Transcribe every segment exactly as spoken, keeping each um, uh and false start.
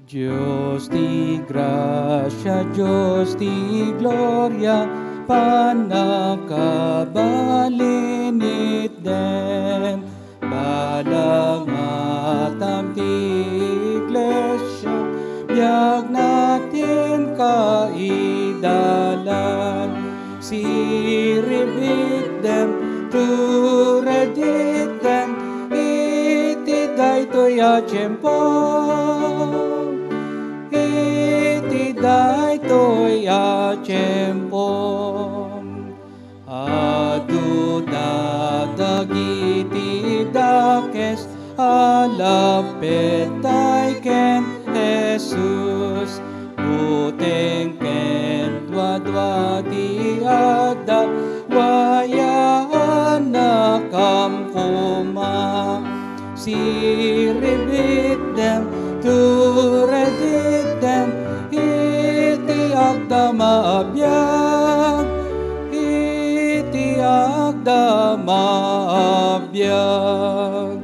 Dios ti grasia, Dios ti gloria, pannakabalinitdem. Balangatam ti iglesia, biagna ti kaidalan. Siribitdem, tureditdem, iti daytoy a tiempo. Iti daytoy a tiempo. Adu dagiti dakes a lappettay ken Jesus, buteng ken duadua ti adda, wayaannakam koma. Siribitdem, tureditdem, iti agdama a biag, iti agdama a biag.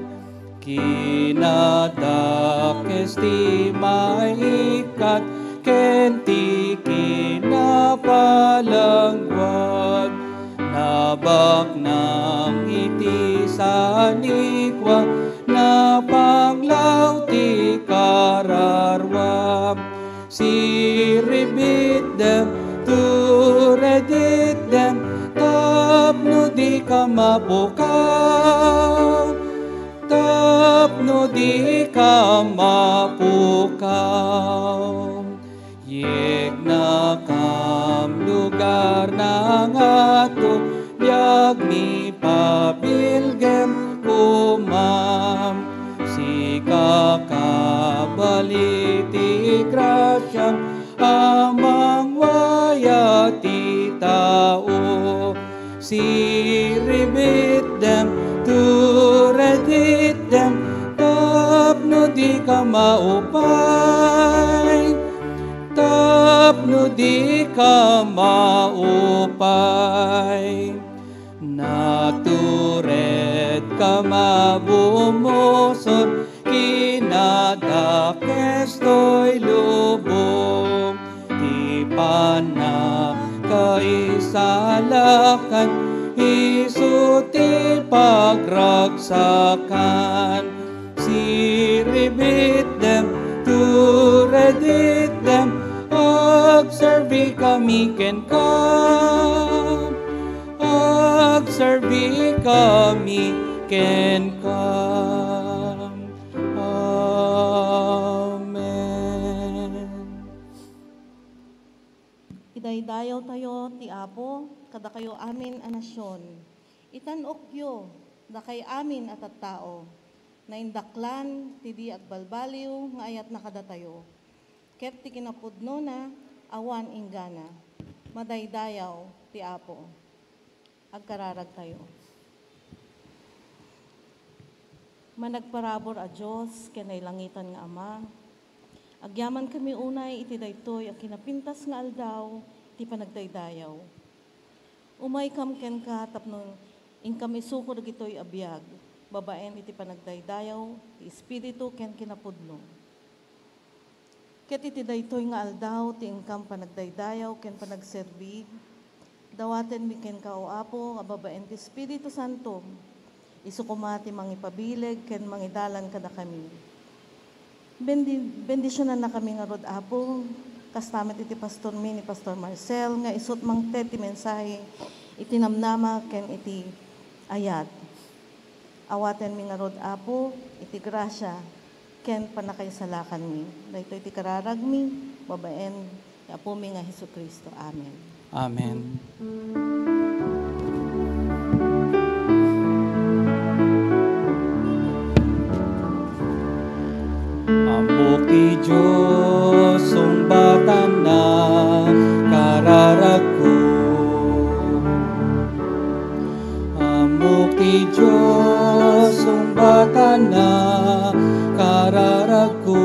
Kinadakes ti maikkat ken ti kinapalangguad. Nabaknang iti sanikua, napanglaw ti kararua. Siribitdem, tureditdem, tapno dika mapukaw, tapno dika mapukaw. Yegnakan lugar na ngato, biag mi pabilgem koma. Sika kabali ti grasiam, Amang waya ti tao. Siribitdem, tureditdem, tapno dika maupay, tapno dika maupay. Naturedka mabumusor, kinadakes toy lubong. Ti pannakaisalakan, isu ti pagragsakan. Siribitdem, tureditdem, agserbikami kenka. Agserbikami kenka. Amen. Idaydayawtayo ti Apo, kadakayo amin a nasion. Itan-okyo, dakay amin a tattao. Naindaklan ti di agbalbaliw nga ayatna kadatayo, ket ti kinapudnona awan inggana. Madaydayaw ti Apo. Agkararagtayo. Managparabur a Dios ken nailangitan nga Ama, agyamankami unay iti daytoy a kinapintas nga aldaw ti panagdaydayaw. Umaykam kenka tapno inkam isuko dagitoy a biag, babaen iti panagdaydayaw ti Espiritu ken kinapudno. Ket iti daytoy nga aldaw ti inkam panagdaydayaw ken panagserbi, dawatenmi kenka, O Apo, nga babaen ti Espiritu Santo, isu koma ti mangipabileg ken mangidalan kadakami. Bendi-, bendisionannakami ngarud, Apo, kasta met iti pastormi ni Pastor Marcel nga isut' mangted ti mensahe iti namnama ken iti ayat. Awatenmi ngarud, Apo, iti grasia ken pannakaisalakanmi. Daytoy ti kararagmi, babaen ni Apomi nga Jesu-Cristo. Amen. Amen. Ammok ti Dios, sungbatanna kararagko. Ammok ti Dios, sungbatanna kararagko.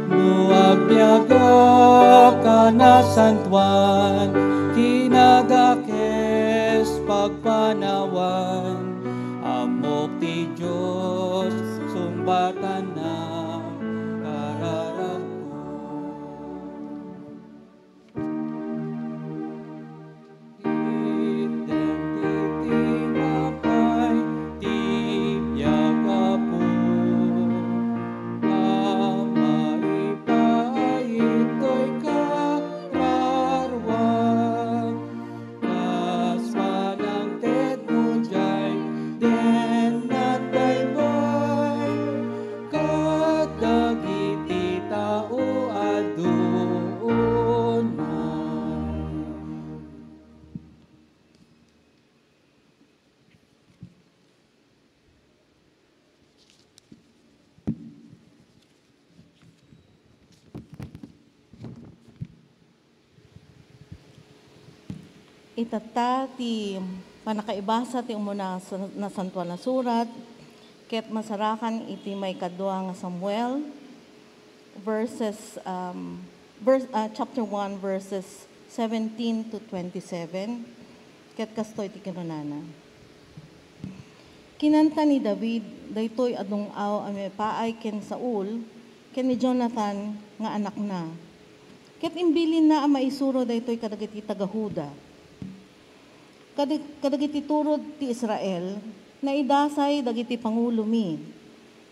No agbiagak a nasantoan, kinadakes pagpanawan, ammok ti Dios, sungbatanna Tatta ti pannakaibasa ti umuna sa Nasantoan a Surat, ket masarakan iti maikadua nga Samuel, verses, um, verse, ah, chapter one, verses seventeen to twenty-seven, ket kastoy ti kinunana. Kinanta ni David daytoy a dung-aw a maipaay ken Saul ken ni Jonatan nga anakna, ket imbilinna a maisuro daytoy kadagiti taga-Juda. Kadag-, kadagiti turod ti Israel, naidasay dagiti pangulomi,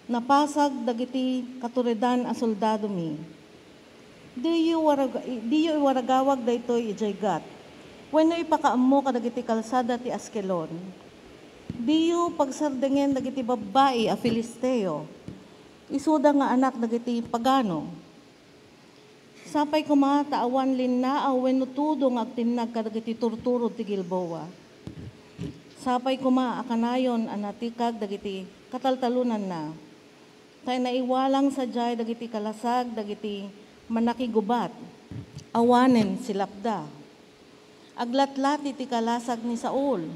napasag dagiti katuredan a soldadomi. Diyo warag-, diyo iwaragawag daytoy idiay Gat, wenno ipakaammo kadagiti kalsada ti Askelon. Diyo pagsardengen dagiti babbai a Filisteo, isuda nga anak dagiti pagano. Sapay koma ta awan linnaaw wenno tudo nga agtinnag kadagiti turturod ti Gilboa. Sapay koma a kanayon a natikag dagiti kataltalonanna, ta naiwalang sadiay dagiti kalasag dagiti mannakigubat, awanen silapda. Aglatlati ti kalasag ni Saul.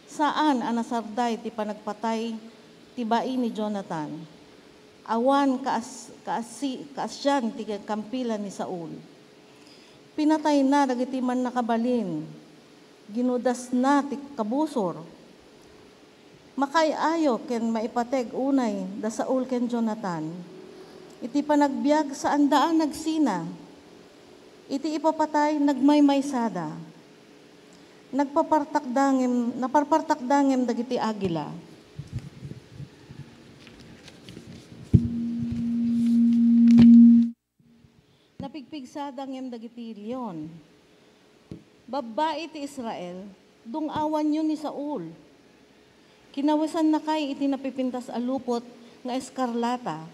Saan a nasarday ti panagpatay ti bai ni Jonatan. Awan kaas-, kaasi-, kaasian ti kampilan ni Saul. Pinatayna dagiti mannakabalin. Ginudasna ti kabusor. Makaay-ayo ken maipateg unay da Saul ken Jonatan. Iti panagbiag, saanda a nagsina. Iti ipapatay, nagmaymaysada. Nagpapartakda ngem, naparpartakda ngem dagiti agila. Napigpigsada ngem dagiti leon. Babbai ti Israel, dung-awanyo ni Saul. Kinawisannakay iti napipintas a lupot nga eskarlata.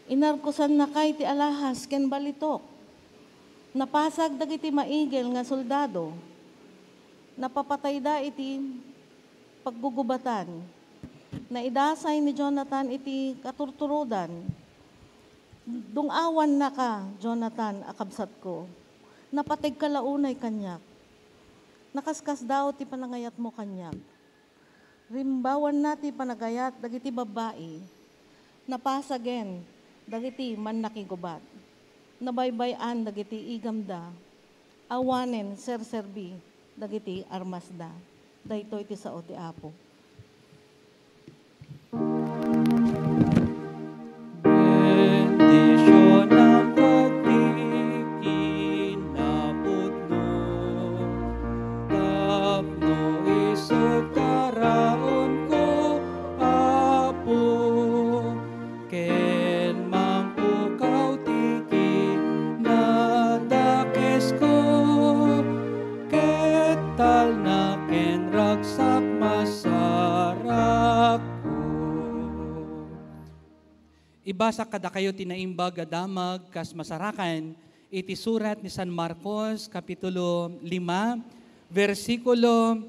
Inarkosannakay ti alahas ken balitok. Napasag dagiti maigel nga soldado. Napapatayda iti paggugubatan. Naidasay ni Jonatan iti katurturodan. Dung-awannaka, Jonatan a kabsatko. Napategka la unay kaniak. Nakaskasdaaw ti panangayatmo kaniak. Rimbawanna ti panagayat dagiti babbai. Napasagen dagiti mannakigubat. Nabaybay-an dagiti igamda. Awanen serserbi dagiti armasda. Daytoy ti sao ti Apo. Bendisionam ti kinapudno, tapno isu ti raonko, Apo, ken mangpukaw ti kinadakesko, ket talna ken ragsak masarakko. Ibasak kadakayo ti Naimbag a Damag kas masarakan iti surat ni San Marcos, Kapitulo lima, bersikulo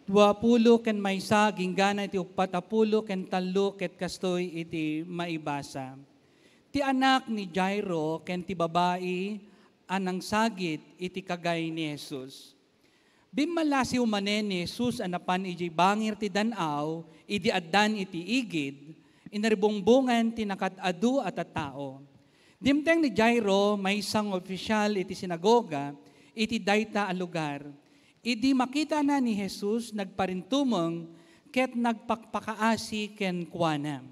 duapulo ken maysa agingga iti uppat a pulo ken tallo, ket kastoy iti maibasa. Ti anak ni Jairo ken ti babai a nangsagit iti kagay ni Jesus. Bimmalasiw manen ni Jesus a napan idiay bangir ti dan-aw idi addan iti igid, inaribungbongan ti nakaad-adu a tattao. Dimteng ni Jairo, maysa nga ofisial iti sinagoga iti dayta a lugar. Idi makitana ni Jesus, nagparintumeng ket nagpakpakaasi kenkuana.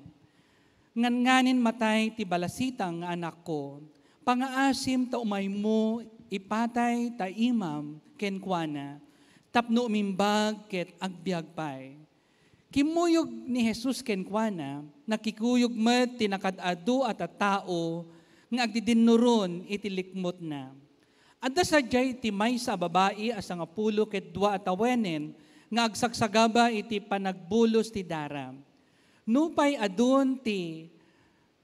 Ngannganin matay ti balasitang nga anakko. Pangaasim ta umaymo ipatay ta imam kenkuana, tapno umimbag ket agbiag pay. Kimmuyog ni Jesus kenkuana, nakikuyog met ti nakaad-adu a tattao nga agdidinnuron iti likmutna. Adda sadiay ti maysa a babai a sangapulo ket dua a tawenen nga agsagsagaba iti panagbulos ti dara. Nupay adun ti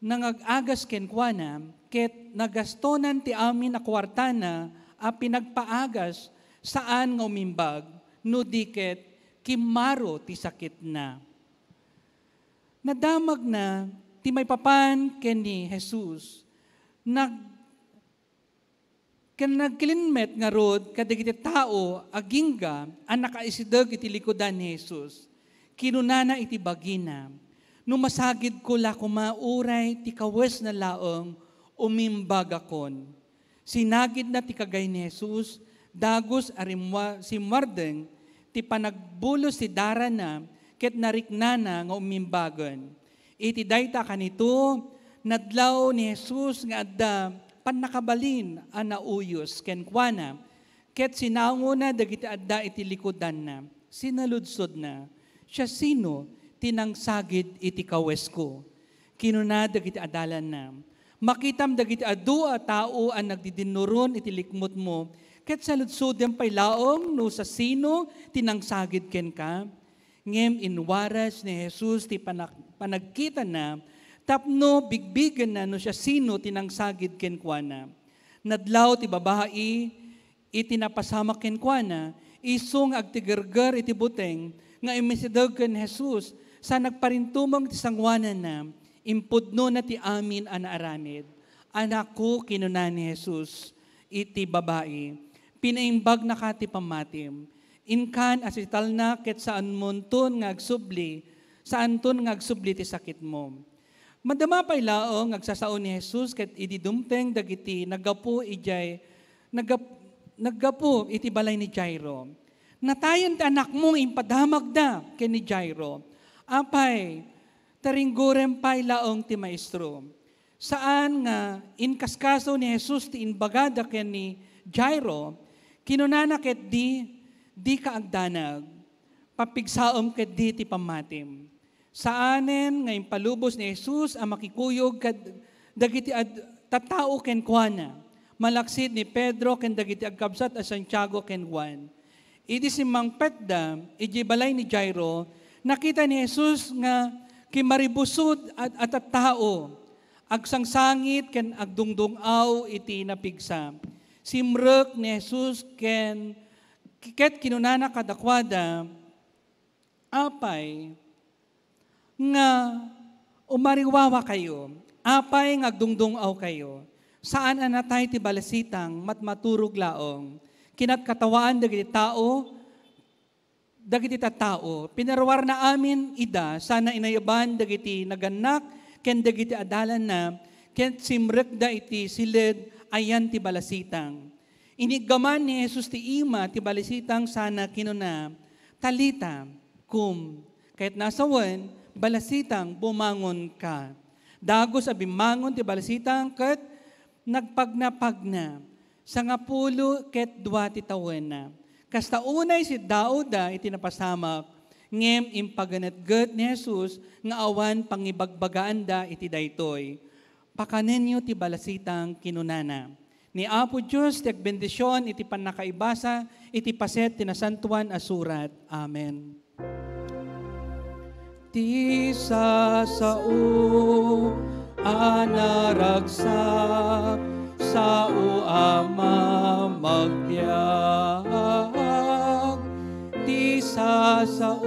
nangag-agas kenkuana, ket nagastonan ti amin a kuartana a pinagpaagas, saan nga umimbag, no di ket kimmaro ti sakitna. Nadamagna ti maipapan ken ni Jesus. Nag-, Ken nagkilin met ngarud kadagiti tao agingga a nakaisideg iti likudan ni Jesus. Kinunana iti bagina, "No masagidko la koma uray ti kawesna laeng, umimbagakon." Sinagidna ti kagay ni Jesus, dagus a rimwa-, simmuardeng ti panagbulos ti darana ket nariknana nga umimbagen. Iti dayta a kanito, nadlaw ni Jesus nga adda pannakabalin a nauyos kenkuana, ket sinangona dagiti adda iti likudanna. Sinaludsodna, "Siasino ti nangsagid iti kawesko?" Kinuna dagiti adalanna, "Makitam dagiti adu a tao a nagdidinnuron iti likmutmo, ket saludsodem pay laeng no siasino ti nangsagid kenka." Ngem inwaras ni Jesus ti panak-, panagkitana tapno bigbigenna no siasino ti nangsagid kenkuana. Nadlaw ti babai iti napasamak kenkuana, isu nga agtigerger iti buteng nga immisideg ken Jesus, sa nagparintumeng ti sangoananna, impudnona ti amin a naaramid. "Anakko," kinuna ni Jesus iti babai, "pinaimbagnaka ti pammatim. Inkan a sitalna ket saanmonton nga agsubli, saanton nga agsubli ti sakitmo." Madama pay laeng nga agsasao ni Jesus ket idi dumteng dagiti naggapu idiay, naggap-, naggapu iti balay ni Jairo. "Natayen ti anakmo nga impadamagda," ken ni Jairo. "Apay, taringgurem pay laeng ti Maestro." Saan nga inkaskaso ni Jesus ti imbagada ken ni Jairo, kinunana ketdi, "Dika agdanag, papigsaem ketdi ti pammatim." Saanen nga impalubos ni Jesus a makikuyog kad-, dagiti ad-, tattao kenkuana, malaksid ni Pedro ken dagiti agkabsat a Santiago ken Juan. Idi simmangpetda idiay balay ni Jairo, nakita ni Jesus nga kimaribusod a, a tattao, agsangsangit ken agdungdung-aw iti napigsa. Simrek ni Jesus ken, ket kinunana kadakuada, "Apay nga umariwawakayo? Apay nga agdungdung-awkayo? Saan a natay ti balasitang, matmaturog laeng. Kinatkatawaan dagiti tao, dagiti tattao. Pinaruarna amin ida sana inayaban dagiti nagannak ken dagiti adalanna, ket simrekda iti siled ayan ti balasitang." Iniggaman ni Jesus ti ima ti balasitang sana kinuna, "Talita, kum," ket nasawen, "Balasitang, bumangon ka." Dagus a bimmangon ti balasitang ket nagpagnapagna. Sangapulo ket dua ti tawenna. Kasta unay siddaawda iti napasamak, ngem impaganetget ni Jesus nga awan pangibagbagaanda iti daytoy. "Pakanenyo ti balasitang," kinunana. Ni Apo Dios ti agbendision iti pannakaibasa iti paset ti Nasantoan a Surat. Amen. Ti sasao a naragsak, sao a mamagbiag. Ti sasao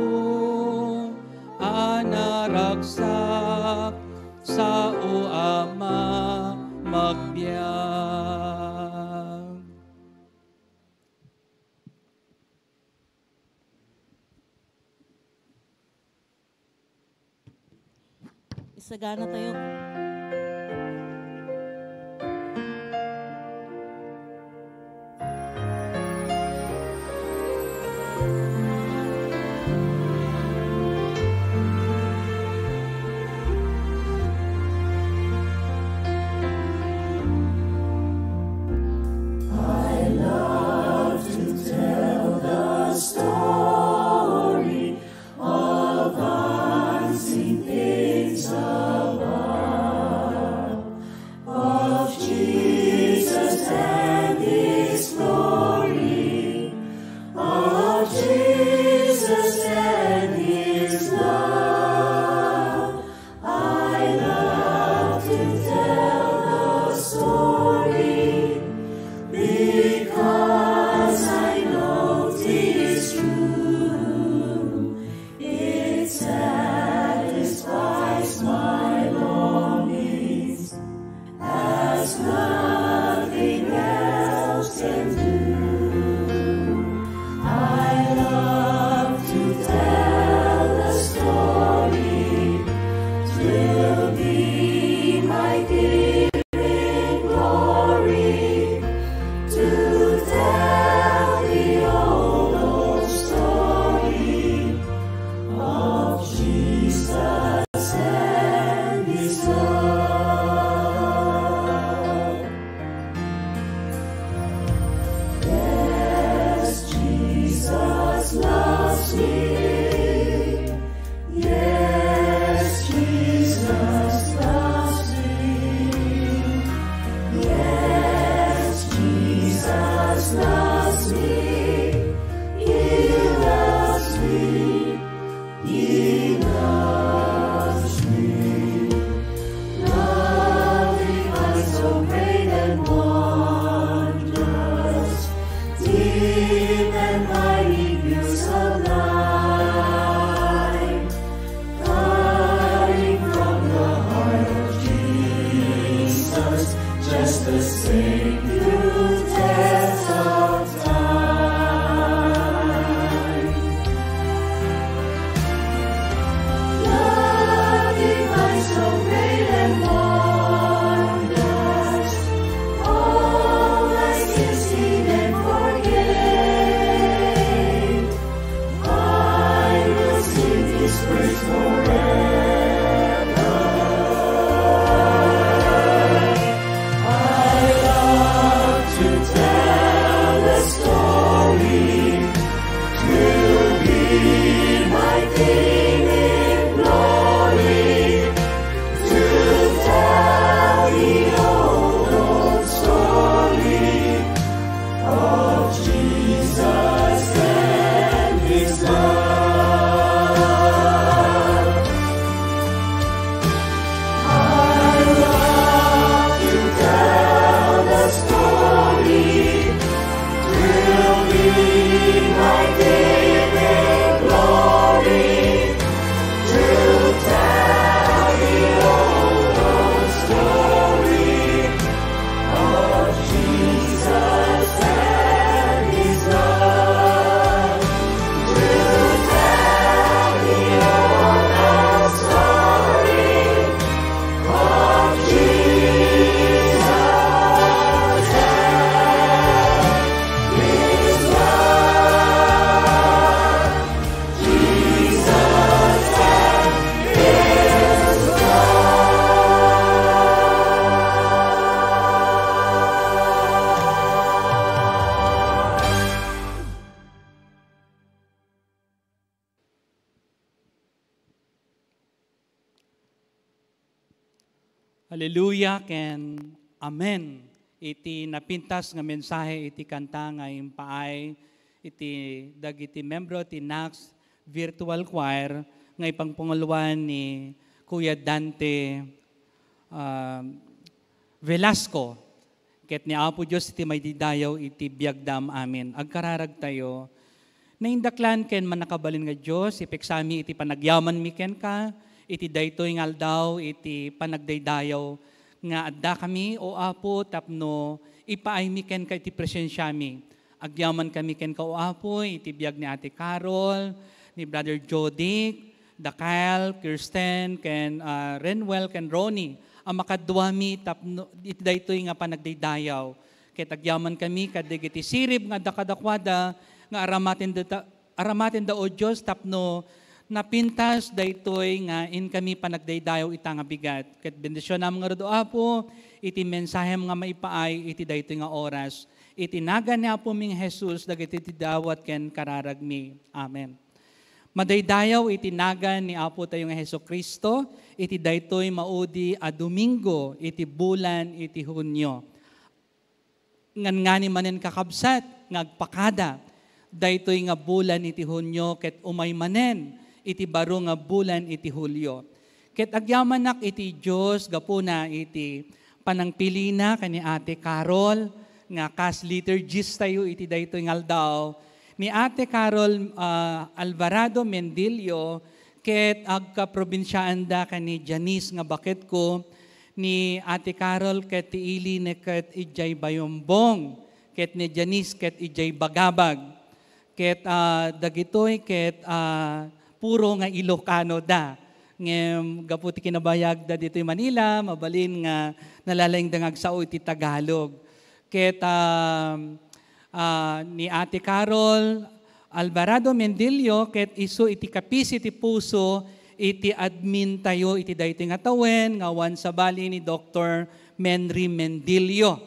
a naragsak, sao a mamagbiag. Isagana tayo. I love to tell the story of unseen things above. Hallelujah ken amen. Iti napintas nga mensahe iti kanta nga impaay iti dagiti membro ti Nax Virtual Choir nga ipangpanguloan ni Kuya Dante, ah, Velasco. Ket ni Apo Dios iti maididayaw iti biagdam. Amen. Agkararagtayo. Naindaklan ken mannakabalin nga Dios, ipeksami iti panagyamanmi kenka, iti daytoy nga aldaw, iti panagdaydayaw nga addakami, O Apo, tapno ipaaymi kenka iti presensiami. Agyamankami kenka, O Apo, iti biag ni Ate Carol, ni Brother Jodic, da Kyle, Kirsten, ken, ah, Renwell, ken Ronnie, a makaduami tapno iti daytoy nga panagdaydayaw. Ket agyamankami kadagiti sirib nga adda kadakuada nga aramatenda, aramatenda, O Dios, tapno napintas daytoy nga inkami panagdaydayaw ita nga bigat. Ket bendisionam ngarud, O Apo, iti mensahem nga maipaay iti daytoy nga oras. Iti nagan ni Apomi nga Jesus, dagiti ti dawat ken kararagmi. Amen. Madaydayaw iti nagan ni Apo tayo nga Jesu-Cristo, iti daytoy maudi a Domingo iti bulan iti Hunio. Ngan ngani manen, kakabsat, nga agpakada daytoy nga bulan iti Hunio ket umay manen iti baro nga bulan iti Hulio. Ket agyamanak iti Dios gapuna iti panangpilina ken ni Ate Carol nga kas liturgist tayo iti daytoy nga aldaw. Ni Ate Carol, ah, Alvarado Mendilio ket agkaprobinsiaanda ken ni Janice nga baketko, ni Ate Carol ket ti ili ne ket idiay Bayombong, ket ni Janice ket idiay Bagabag. Ket, ah, dagitoy ket, ah, puro nga Ilocano da. Ngem gapu ti kinabayag da ditoy Manila, mabalin nga nalalaing da nga agsao iti Tagalog. Ket, ah, ah, ni Ate Carol Alvarado Mendilio, ket isu iti kapisi ti puso iti admin tayo iti daytoy nga tawen nga awan sabali ni Doktor Menry Mendilio.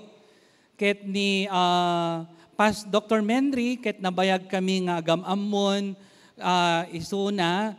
Ket ni, ah, Pas-, Doktor Menry, ket nabayag kami nga agam-ammon, ah, isuna,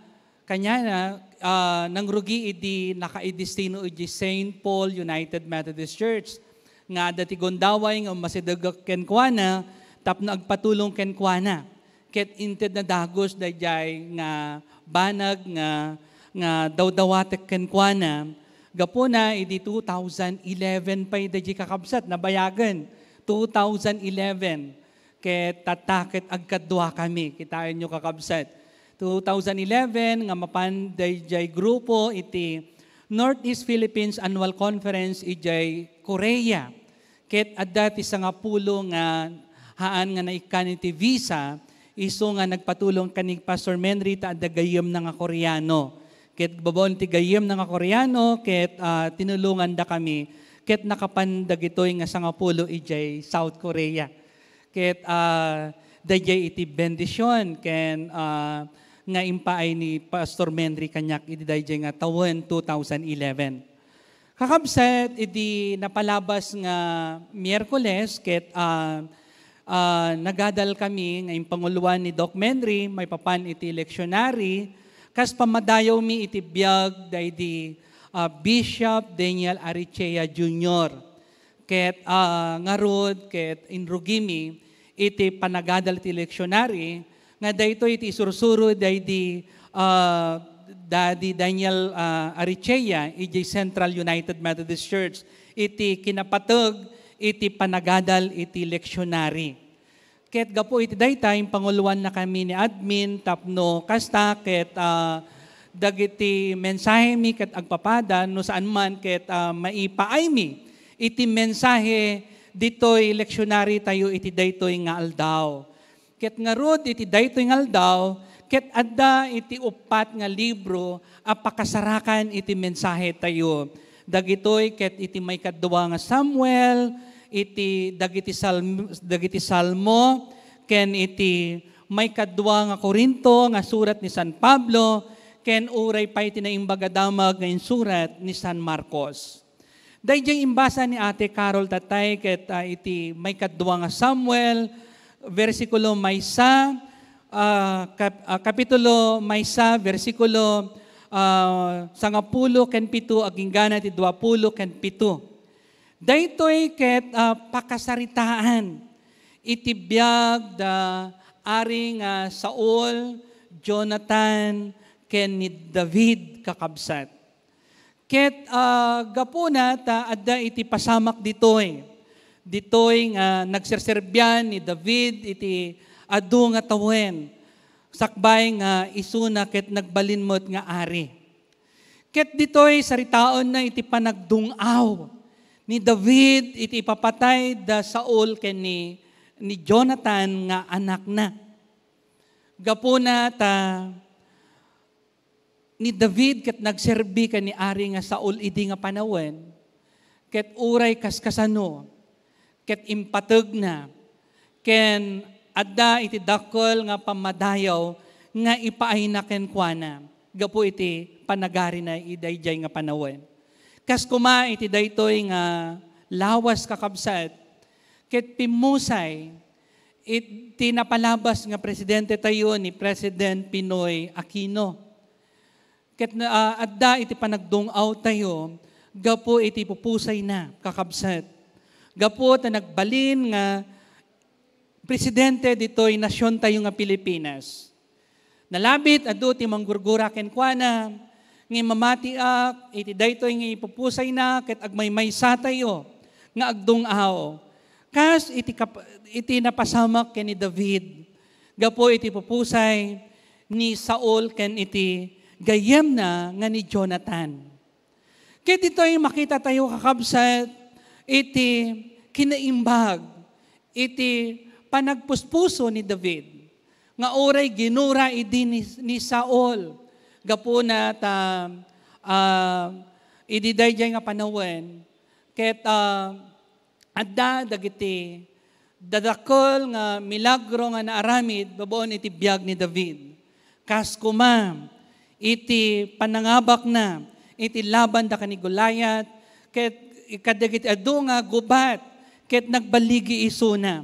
kaniana, ah, nangrugi idi nakaidestino idi Saint Paul United Methodist Church, nga adda ti gundaway nga umasideg kenkuana tapno agpatulong kenkuana. Ket inted nadagus daydiay nga banag nga, nga dawdawatek kenkuana, gapuna idi two thousand eleven pay daydiay kakabsat, nabayagen, two thousand eleven, ket tatta ket agkaduakami, kitaenyo, kakabsat. Two thousand eleven nga mapan daydiay grupo iti Northeast Philippines Annual Conference idiay Korea. Ket adda ti sangapulo nga haan nga naikkan iti visa, isu nga nagpatulong ken ni Pastor Menry ta adda gayyemna nga Koreano. Ket babaen ti gayyemna nga Koreano, ket, ah, tinulongandakami, ket nakapan dagitoy nga sangapulo idiay South Korea. Ket, ah, daydiay iti bendision ken, ah, nga impaay ni Pastor Menry kaniak idi daydiay nga tawen two thousand eleven. Kakabsat, idi napalabas nga Miyerkules, ket, ah, ah, nagadal kami nga impanguloan ni Doc Menry maipapan iti lectionary, kas pammadayawmi iti biag daydi, ah, Bishop Daniel Arichea Junior. Ket, ah, ngarud, ket inrugimi iti panagadal ti lectionary, nga daytoy ti isursuro daydi, ah, Daddy Daniel, ah, Arichea idiay Central United Methodist Church iti kinapateg iti panagadal iti lectionary. Ket gapu iti dayta, impanguloannakami ni admin tapno kasta ket, ah, dagiti mensahemi ket agpapada, no saan man ket, ah, maipaaymi iti mensahe ditoy lectionary tayo iti daytoy nga aldaw. Ket ngarud iti daytoy nga aldaw, ket adda iti uppat nga libro a pakasarakan iti mensahe tayo. Dagitoy ket iti maikadua nga Samuel, iti dagiti Salm-, dagiti Salmo, ken iti maikadua nga Corinto nga surat ni San Pablo, ken uray pay ti Naimbag a Damag nga insurat ni San Marcos. Daydiay imbasa ni Ate Carol tatay ket, ah, iti maikadua nga Samuel, bersikulo maysa, ah, kap-, ah, kapitulo maysa, bersikulo, ah, sangapulo ken pito agingga na iti duapulo ken pito. Daytoy ket, ah, pakasaritaan iti biag da Ari nga Saul, Jonathan, ken ni David, kakabsat. Ket, ah, gapuna ta adda iti pasamak ditoy. Ditoy nga nagserserbian ni David iti adu nga tawen, sakbay nga isuna ket nagbalin met nga ari. Ket ditoy saritaenna iti panagdung-aw ni David iti ipapatay da Saul ken ni, ni Jonathan nga anakna. Gapuna ta ni David ket nagserbi ken ni Ari nga Saul idi nga panawen, ket uray kaskasano, ket impategna, ken adda iti dakkel nga pammadayaw nga ipaayna kenkuana gapu iti panagarina iti daydiay nga panawen. Kas koma iti daytoy nga lawas, kakabsat, ket pimmusay iti napalabas nga presidente tayo ni President Pinoy Aquino. Ket na, ah, adda iti panagdung-aw tayo gapu iti pupusayna, kakabsat. Gapu ta nagbalin nga presidente ditoy nasion tayo nga Pilipinas. Nalabit adu ti manggurgura kenkuana, ngem mamatiak iti daytoy nga ipupusayna ket agmaymaysa tayo nga agdung-aw. Kas iti kap-, iti napasamak ken ni David, gapu iti pupusay ni Saul ken iti gayyemna nga ni Jonathan. Ket ditoy makita tayo, kakabsat, iti kinaimbag iti panagpuspuso ni David nga uray ginura idi ni, ni Saul gapuna ta, ah, idi daydiay nga panawen ket, ah, adda dagiti dadakkel nga milagro nga naaramid babaen iti biag ni David. Kas koma iti panangabakna iti laban da ken ni Goliat, ket kadagiti adu nga gubat, ket nagballigi isuna.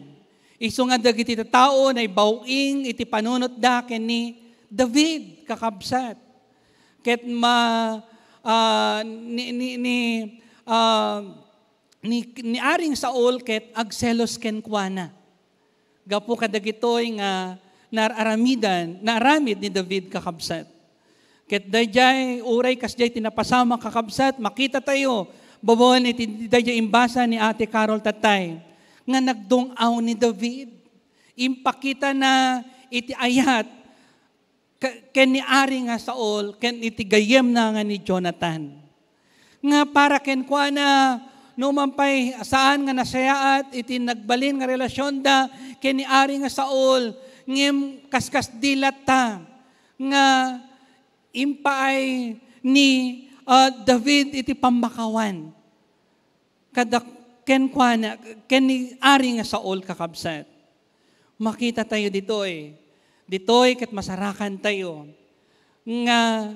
Isu nga dagiti tattao naibaw-ing iti panunotda ken ni David, kakabsat. Ket ma-, ah, ni, ni, ni, ah, ni, ni Aring Saul ket agselos kenkuana. Gapu kadagitoy nga naar-aramidan, naaramid ni David, kakabsat. Ket daydiay, uray kasdiay ti napasamak, kakabsat, makita tayo, babaen iti daydiay imbasa ni Ate Carol tattay, nga nagdung-aw ni David. Impakitana iti ayat ka-, ken ni Ari nga Saul, ken iti gayyemna nga ni Jonathan. Nga para kenkuana, numan pay saan nga nasayaat iti nagbalin nga relasionda ken ni Ari nga Saul, ngem kaskasdi latta nga impaay ni, ah, David iti pammakawan kada kenkuana, ken ni Ari nga Saul, kakabsat. Makita tayo ditoy. Ditoy ket masarakan tayo nga,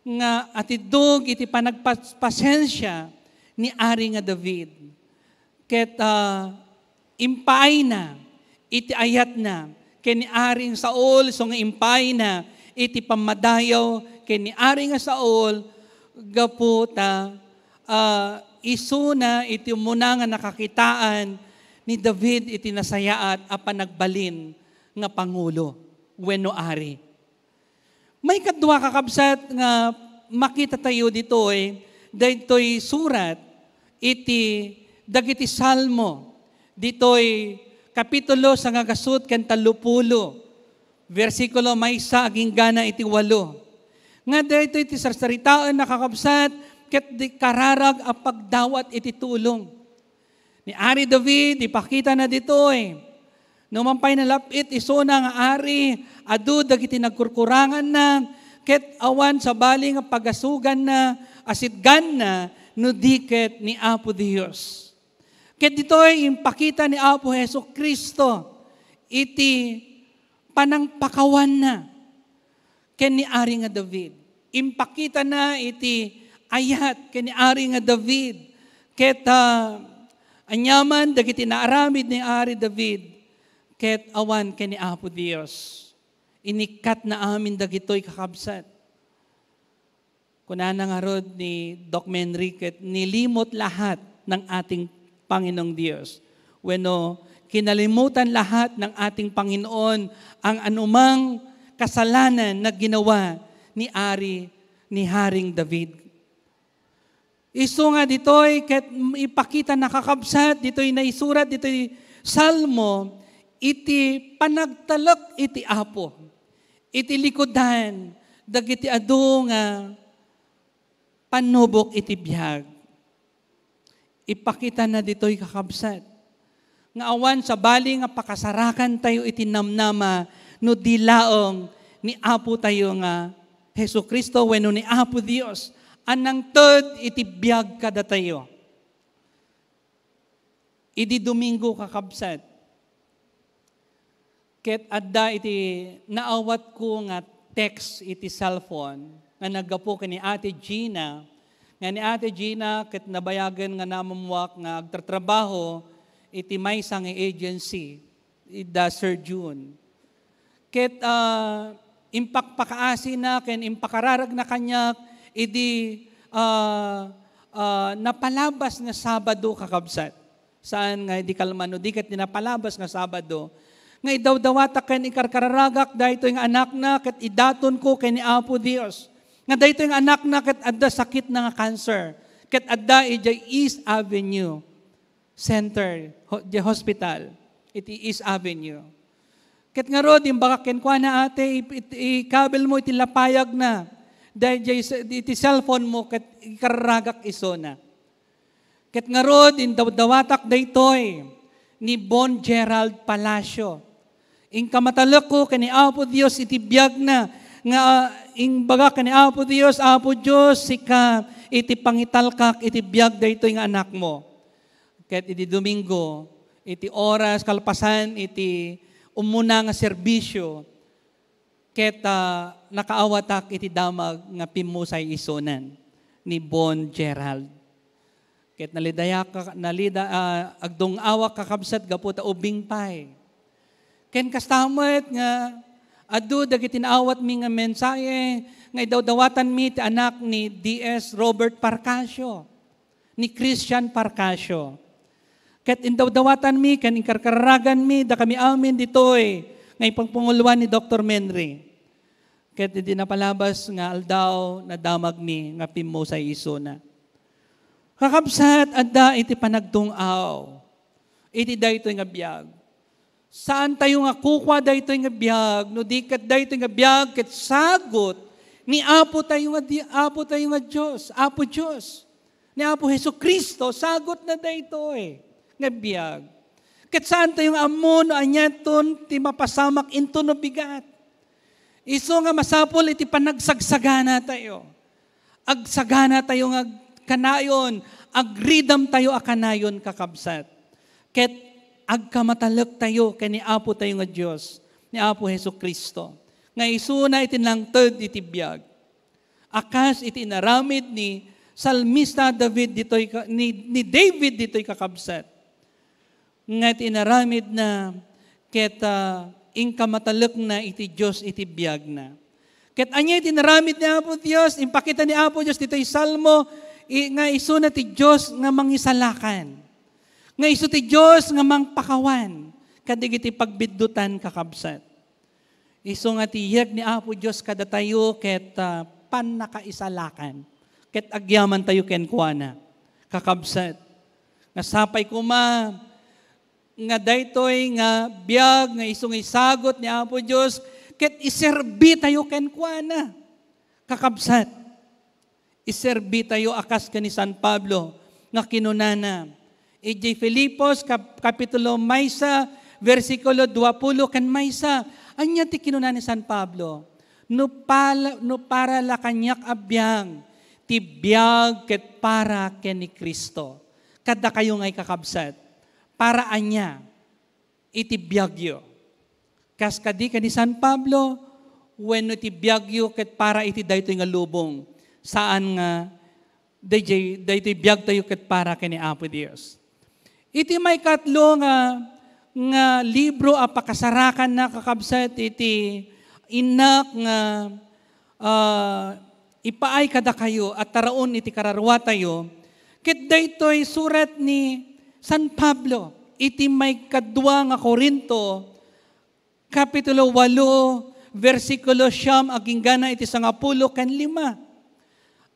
nga atiddog iti panagpas-, pasensia ni Ari nga David. Ket, ah, impaayna iti ayatna ken ni Aring Saul, isu nga impaayna iti pammadayaw ken ni Ari nga Saul, gapu ta, ah, isuna iti umuna nga nakakitaan ni David iti nasayaat a panagbalin nga pangulo wenno ari. Maikadua, kakabsat, nga makita tayo ditoy, daytoy surat iti dagiti Salmo, ditoy kapitulo sangagasut ken tallopulo, bersikulo maysa aginggana iti walo. Nga daytoy ti sarsaritaenna, kakabsat, ket di kararag a pagdawat iti tulong. Ni Ari David, ipakitana ditoy. Numan pay nalap-it isuna nga ari, adu dagiti nagkurkuranganna, ket awan sabali nga pagasuganna a sitganna no di ket ni Apo Dios. Ket ditoy impakita ni Apo Jesu-Cristo iti panangpakawanna ken ni Ari nga David. Impakitana iti ayat ken ni Ari nga David. Ket, ah, aniaman dagiti naaramid ni Ari David ket awan ken ni Apo Dios. Inikkatna amin dagitoy, kakabsat. Kunana ngarud ni Doc Menri ket nilimot lahat ng ating Panginoong Diyos. Wenno, kinalimutan lahat ng ating Panginoon ang anumang kasalanan na ginawa ni Ari, ni Haring David. Isu nga ditoy ket ipakita na kakabsat ditoy naisurat ditoy Salmo iti panagtalek iti Apo, iti likudan dagiti adu nga pannubok iti biag. Ipakita na ditoy kakabsat nga awan sabali nga pakasarakan tayo iti namnama no di laeng ni Apo tayo nga Jesu-Cristo wenno ni Apo Dios a nangted iti biag kadatayo. Idi Domingo, kakabsat, ket adda iti naawatko nga text iti cellphone nga naggapu ken ni Ate Gina, nga ni Ate Gina ket nabayagen nga namammuak nga agtratrabaho iti maysa nga agency, ida Sir June. Ket, ah, impakpakaasina ken impakararagna kaniak idi, ah, ah, napalabas nga Sabado, kakabsat. Saan nga idi kalman no di ket ti napalabas nga Sabado, nga idawdawatak ken ikarkararagak daytoy nga anakna ket idatonko ken ni Apo Dios. Nga daytoy nga anakna ket adda sakitna nga cancer. Ket adda idiay East Avenue Center, ho-, di hospital, iti East Avenue. Ket ngarud, imbagak kenkuana, "Ate, ip-, it-, ikabelmo iti lapayagna, daydiay sa-, iti cellphone mo, ket ikararagak isuna." Ket ngarud, indawdawatak daytoy ni Bon Gerald Palacio. Inkamatalekko ken ni Apo Dios iti biagna, nga, ah, imbagak ken ni Apo Dios, "Apo Dios, sika iti pangitalkak iti biag daytoy nga anakmo." Ket idi Domingo, iti oras kalpasan iti umuna nga serbisio, ket, ah, nakaawatak iti damag nga pimmusay isunan ni Bon Gerald. Ket nalidayak, nalida-, ah, agdung-awak, kakabsat, gapu ta ubing pay. Ken kasta met nga adu dagiti naawatmi nga mensahe nga idawdawatanmi ti anak ni D S Robert Parcasio, ni Christian Parcasio. Ket indawdawatanmi ken inkarkaraganmi dakami amin ditoy nga ipangpanguloan ni Doktor Menri. Ket idi napalabas nga aldaw, nadamagmi nga pimmusay isuna. Kakabsat, adda iti panagdung-aw iti daytoy nga biag. Saan tayo nga kukua daytoy nga biag, no di ket daytoy nga biag ket sagut ni Apo tayo nga di-, Apo tayo nga Dios, Apo Dios. Ni Apo Jesu-Cristo, sagut na daytoy nga biag. Ket saan tayo nga ammo no aniaton ti mapasamak inton no bigat. Isu nga masapul iti panagsagsagana tayo. Agsagana tayo nga kanayon, agridam tayo a kanayon, kakabsat. Ket agkamatalek tayo ken ni Apo tayo nga Dios, ni Apo Jesu-Cristo, nga isuna iti nangted iti biag. A kas iti inaramid ni Salmista David ditoy ka-, ni, ni David ditoy, kakabsat. Nga iti inaramidna ket, ah, inkamatalekna iti Dios iti biagna. Ket ania iti inaramid ni Apo Dios? Impakita ni Apo Dios ditoy Salmo i-, nga isuna ti Dios nga mangisalakan. Nga isu ti Dios nga mangpakawan kadagiti pagbiddutan, kakabsat. Isu nga ti yeg ni Apo Dios kadatayo ket, ah, pannakaisalakan. Ket agyamantayo kenkuana, kakabsat. Nga sapay koma nga daytoy nga biag nga isu nga isagut ni Apo Dios ket iserbitayo kenkuana, kakabsat. Iserbitayo a kas ken ni San Pablo nga kinunana, idiay Filipos kap-, kapitulo maysa, bersikulo duapulo ken maysa. Ania ti kinuna ni San Pablo? "No pala-, no para la kaniak a biag, ti biag ket para ken ni Cristo." Kadakayo ngay, kakabsat, para ania iti biagyo? Kas kadi ken ni San Pablo, wenno ti biagyo ket para iti daytoy nga lubong? Saan nga dayjay, daytoy biagtayo ket para ken ni Apo Dios. Iti maikatlo nga, nga libro a pakasarakanna, kakabsat, iti innak nga, ah, ipaay kadakayo a taraon iti kararua tayo, ket daytoy surat ni San Pablo iti maikadua nga Corinto, Kapitulo walo, bersikulo siyam agingga na iti sangapulo ken lima.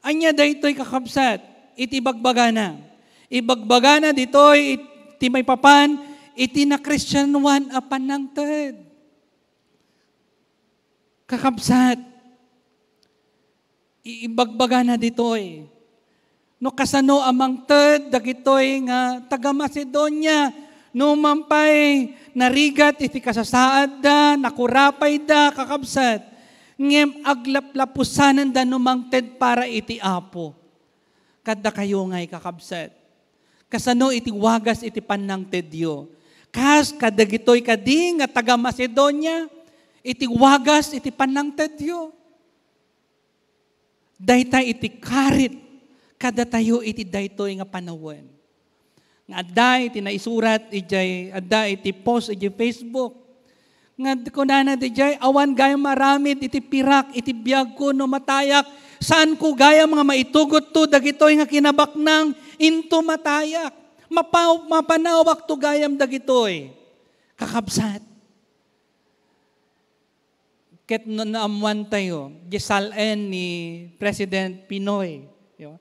Ania daytoy, kakabsat? Iti ibagbagana. Ibagbagana ditoy iti maipapan iti nakristianoan a panangted. Kakabsat, i-, ibagbagana ditoy. No kasano a mangted dagitoy nga taga-Macedonia, no man pay narigat iti kasasaadda, nakurapayda, kakabsat, ngem aglaplapusananda no mangted para iti Apo. Kadakayo ngay, kakabsat, kasano iti wagas iti pannangtedyo? Kas kadagitoy kadi nga taga-Macedonia, iti wagas iti pannangtedyo? Dayta iti karit kadatayo iti daytoy nga panawen. Nga adda iti naisurat idiay, adda iti post idiay Facebook. Nga kunana didiay, awan gayam aramid iti pirak iti biagko no matayak. Saanko gayam nga maitugotto dagitoy nga kinabaknang into matayak. Mapa-, mapanawakto gayam dagitoy. Kakabsat, ket no naammoantayo, di sal-en ni President Pinoy, di ba?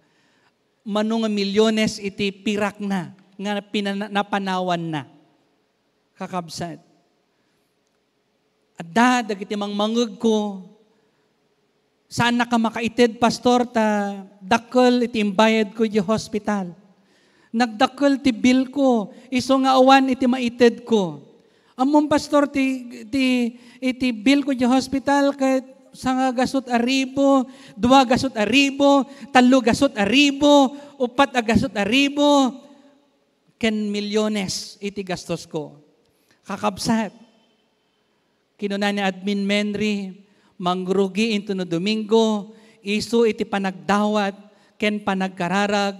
Mano nga milyones iti pirakna nga pinana-, napanawanna. Kakabsat, adda dagiti mangmangegko, "Saannaka makaited, Pastor, ta dakkel iti imbayadko iti hospital. Nagdakkel ti bill ko, isu nga awan iti maitedko." Ammom, Pastor, ti, ti, iti bill ko iti hospital ket sanga gasut a ribu, dua gasut a ribu, tallo gasut a ribu, upat a gasut a ribu, ken milyones iti gastosko. Kakabsat, kinuna ni Admin Menri, mangrugi intono Domingo, isu iti panagdawat ken panagkararag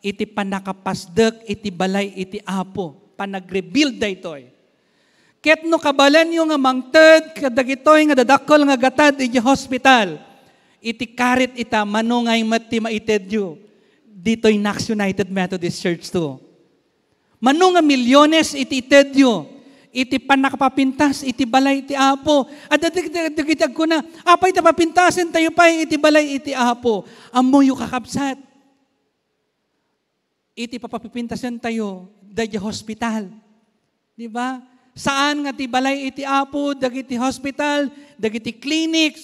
iti pannakapasdek iti balay iti Apo. Panagrebuild daytoy. Ket no kabaelanyo nga mangted kadagitoy nga dadakkel nga gatad iti hospital, iti karit ita, mano ngay met ti maitedyo? Ditoy Knox United Methodist Church to. Mano nga milyones iti itedyo iti pannakapapintas iti balay iti Apo? Adda dagiti, dagiti agkuna, "Apay ta papintasentayo pay iti balay iti Apo?" Ammoyo, kakabsat, iti papapipintasentayo, daydiay hospital. Di ba? Saan nga ti balay iti Apo, dagiti hospital, dagiti clinics.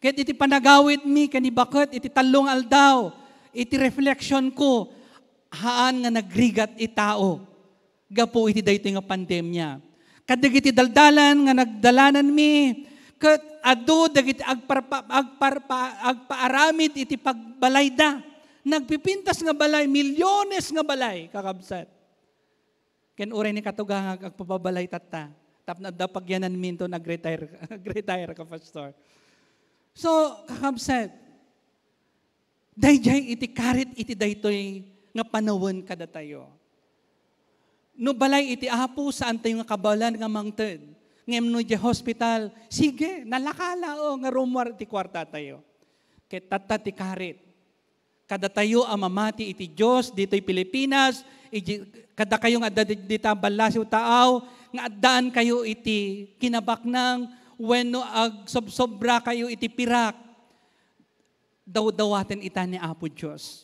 Ket iti panagawidmi ken ni baket iti tallo nga aldaw, iti reflection ko, haan nga nagrigat ti tao gapu iti daytoy nga pandemia. Kadagiti daldalan nga nagdalananmi, ket adu dagiti agparpa-, agparpa-, agpaaramid iti pagbalayda. Nagpipintas nga balay, milyones nga balay, kakabsat. Ken uray ni katugangag agpapabalay tatta. Tapno adda pagyananmi inton nag-retire, nag-retire ka, Pastor. So, kakabsat, daydiay iti karit iti daytoy nga panawen kadatayo. No balay iti Apo, saantayo nga kabaelan nga mangted. Ngem no idiay hospital, sige, nalaka la, o, nga rummuar iti kuartatayo. Ket tatta ti karit kadatayo a mamati iti Dios ditoy Pilipinas, iti, kadakayo nga adda di-, dita ballasiw taaw, nga addaankayo iti kinabaknang wenno agsobsobrakayo iti pirak, dawdawaten ita ni Apo Dios.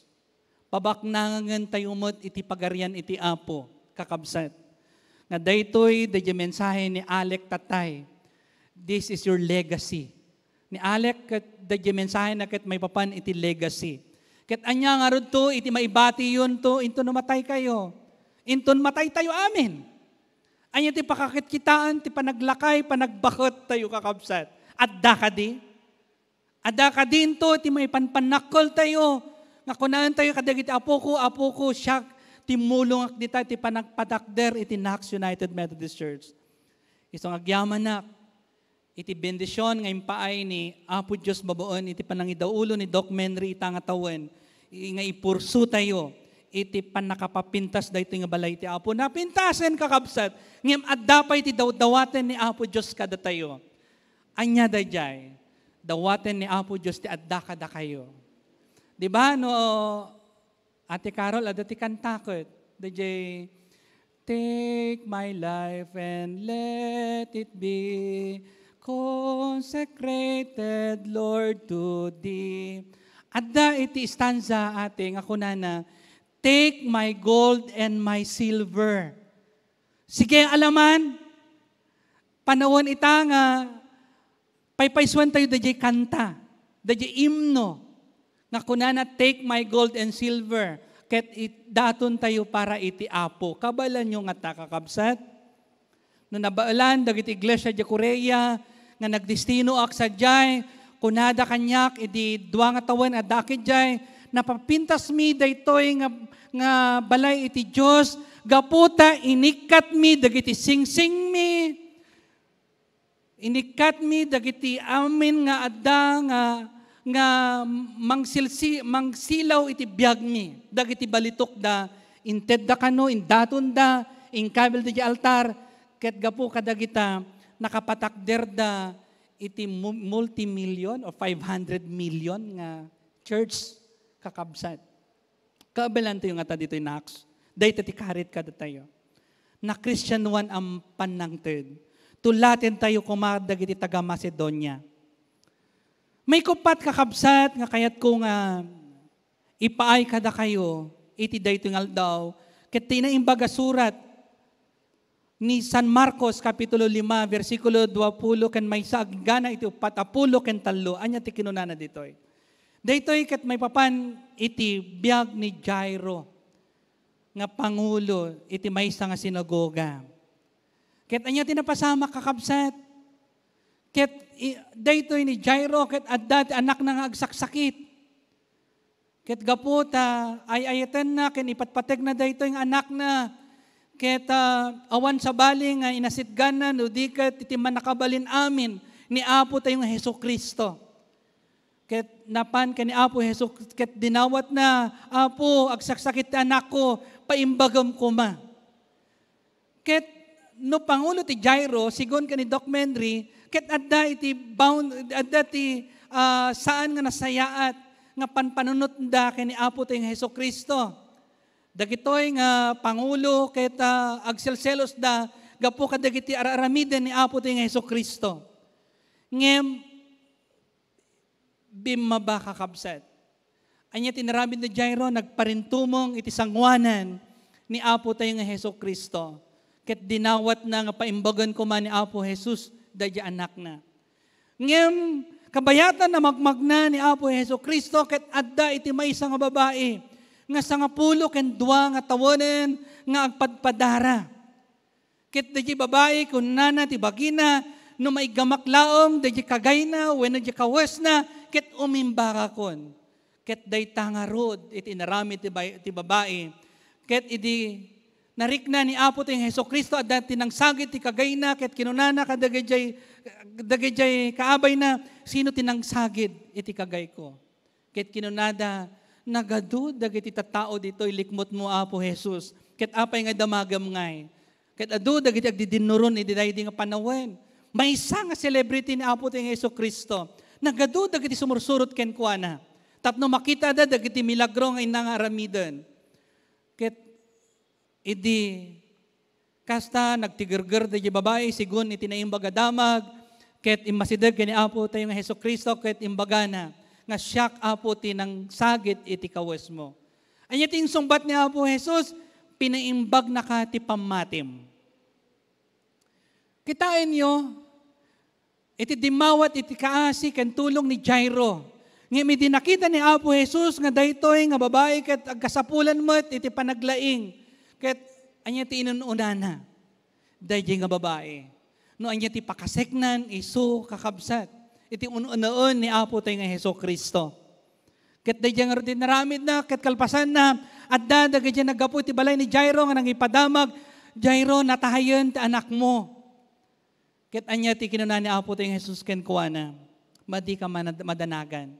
Pabaknangentayo met iti Pagarian iti Apo, kakabsat. Nga daytoy, daydiay mensahe ni Alec tatay. This is your legacy. Ni Alec, ket daydiay mensahena ket maipapan iti legacy. Ket ania ngarud to iti maibatiyonto intono mataykayo? Inton mataytayo amin. Ania ti pakakitkitaan ti panaglakay, panagbakettayo, kakabsat? Adda kadi? Adda kadi into ti maipanpannakkeltayo nga kunaentayo kadagiti apoko, "Apoko, siak ti mulongak dita iti panagpatakder iti Knox United Methodist Church." Isu nga agyamanak iti bendision nga impaay ni Apo Dios babaen iti panangidaulo ni Doc Menri ita nga tawen, i-, nga ipursutayo iti pannakapapintas daytoy nga balay ti Apo. Napintasen, kakabsat, ngem adda pay ti dawdawaten ni Apo Dios kadatayo. Ania daydiay? Dawaten ni Apo Dios ti adda kadakayo. Di ba, no, Ate Carol, adda ti kanta ket, dayjay, "Take my life and let it be consecrated, Lord, to Thee." Adda iti stanza, ate, nga kunana, "Take my gold and my silver." Sige, alaman, panawen ita nga paypaysuantayo dayjay kanta, dayjay imno, nga kunana, "Take my gold and silver," ket it-, datontayo para iti Apo. Kabaelanyo ngata, kakabsat? No nabaelan dagiti iglesia di Korea nga nagdestinoak sadiay, kunada kaniak idi dua nga tawen adda idiay, "Napapintasmi daytoy nga, nga balay iti Dios, gapu ta inikkatmi dagiti singsingmi." Inikkatmi dagiti amin nga adda nga, nga mangsilsi-, mangsilaw iti biagmi, dagiti balitok da, intedda kano, indaton da, inkabil da di altar, ket gapu kadagita, nakapatakder da iti mu-, multimillion or five hundred million nga church, kakabsat. Kabaelantayo ngata ditoy nga Acts. Dayta ti karit kadatayo. Nakristianoan a pannangted. Tulatentayo koma dagiti taga-Macedonia. Maikuppat, kakabsat, nga kayatko nga ipaay kadakayo iti daytoy nga aldaw, ket ti naimbag a surat ni San Marcos, Kapitulo lima, bersikulo dua pulo ken maysa agingga iti uppat a pulo ken tallo. Ania ti kinunana ditoy? Daytoy ket maipapan iti biag ni Jairo nga pangulo iti maysa nga sinagoga. Ket ania ti napasamak, kakabsat? Ket i-, daytoy ni Jairo ket adda ti anakna nga agsaksakit. Ket gapu ta ay-ayatenna ken ipatpategna daytoy nga anakna, ket, ah, awan sabali nga inasitganna no di ket iti mannakabalin amin ni Apo tayo nga Jesu-Cristo. Ket napan ken ni Apo Jesu, ket dinawatna, "Apo, agsaksakit ti anakko, paimbagem koma." Ket no pangulo ti Jairo, sigun ken ni Doc Menry, ket adda iti bound, adda ti, ah, saan nga nasayaat nga panpanunotda ken ni Apo tayo nga Jesu-Cristo. Dagitoy nga pangulo ket, ah, agselselosda gapu kadagiti ar-aramiden ni Apo tayo nga Jesu-Cristo. Ngem, bimmaba, kakabsat. Ania ti inaramid ni Jairo? Nagparintumong iti sangoanan ni Apo tayo nga Jesu-Cristo. Ket dinawatna nga paimbagen koma ni Apo Jesus daydi anakna. Ngem, kabayatan a magmagna ni Apo Jesu-Cristo ket adda iti maysa nga babai nga sangapulo ken dua nga tawenen nga agpadpadara. Ket daydi babai, kunana ti bagina, "No maiggamak laeng daydi kagayna wenno daydi kawesna, ket umimbagakon." Ket dayta ngarud iti inaramid ti bay-, ti babai. Ket idi narikna ni Apo ti Jesu-Cristo, adda ti nangsagid ti kagayna, ket kinunana kadagijay, dagijay kaabayna, "Sino ti nangsagid iti kagayko?" Ket kinunada, "Nagadu dagiti tattao ditoy likmutmo, Apo Jesus. Ket apay nga damagem ngay? Ket adu dagiti agdidinnuron iti daydi nga panawen." Maysa nga celebrity ni Apo ti Jesu-Cristo. Nagadu dagiti sumursurot kenkuana tapno makitada dagiti milagro nga inna nga aramiden. Ket idi kasta, nagtigerger daydi babai, sigun iti naimbag a damag, ket immasideg ken ni Apo tayo nga Jesu-Cristo, ket imbagana nga, "Siak, Apo, ti nangsagid iti kawesmo." Ania ti insungbat ni Apo Jesus? "Pinaimbagnaka ti pammatim." Kitaenyo, iti dimmawat iti kaasi ken tulong ni Jairo. Ngem idi nakita ni Apo Jesus nga daytoy nga babai ket agkasapulan met iti panaglaing, ket ania ti inun-unana daydi nga babai? No ania ti pakaseknan isu, kakabsat, iti un-unaen ni Apo tayo nga Jesu-Cristo. Ket daydi ngarud ti inaramidna, ket kalpasanna, adda dagiti naggapu iti balay ni Jairo nga nangipadamag, "Jairo, natayen ti anakmo." Ket ania ti kinuna ni Apo tayo nga Jesus kenkuana? "Madika manad-, madanagan.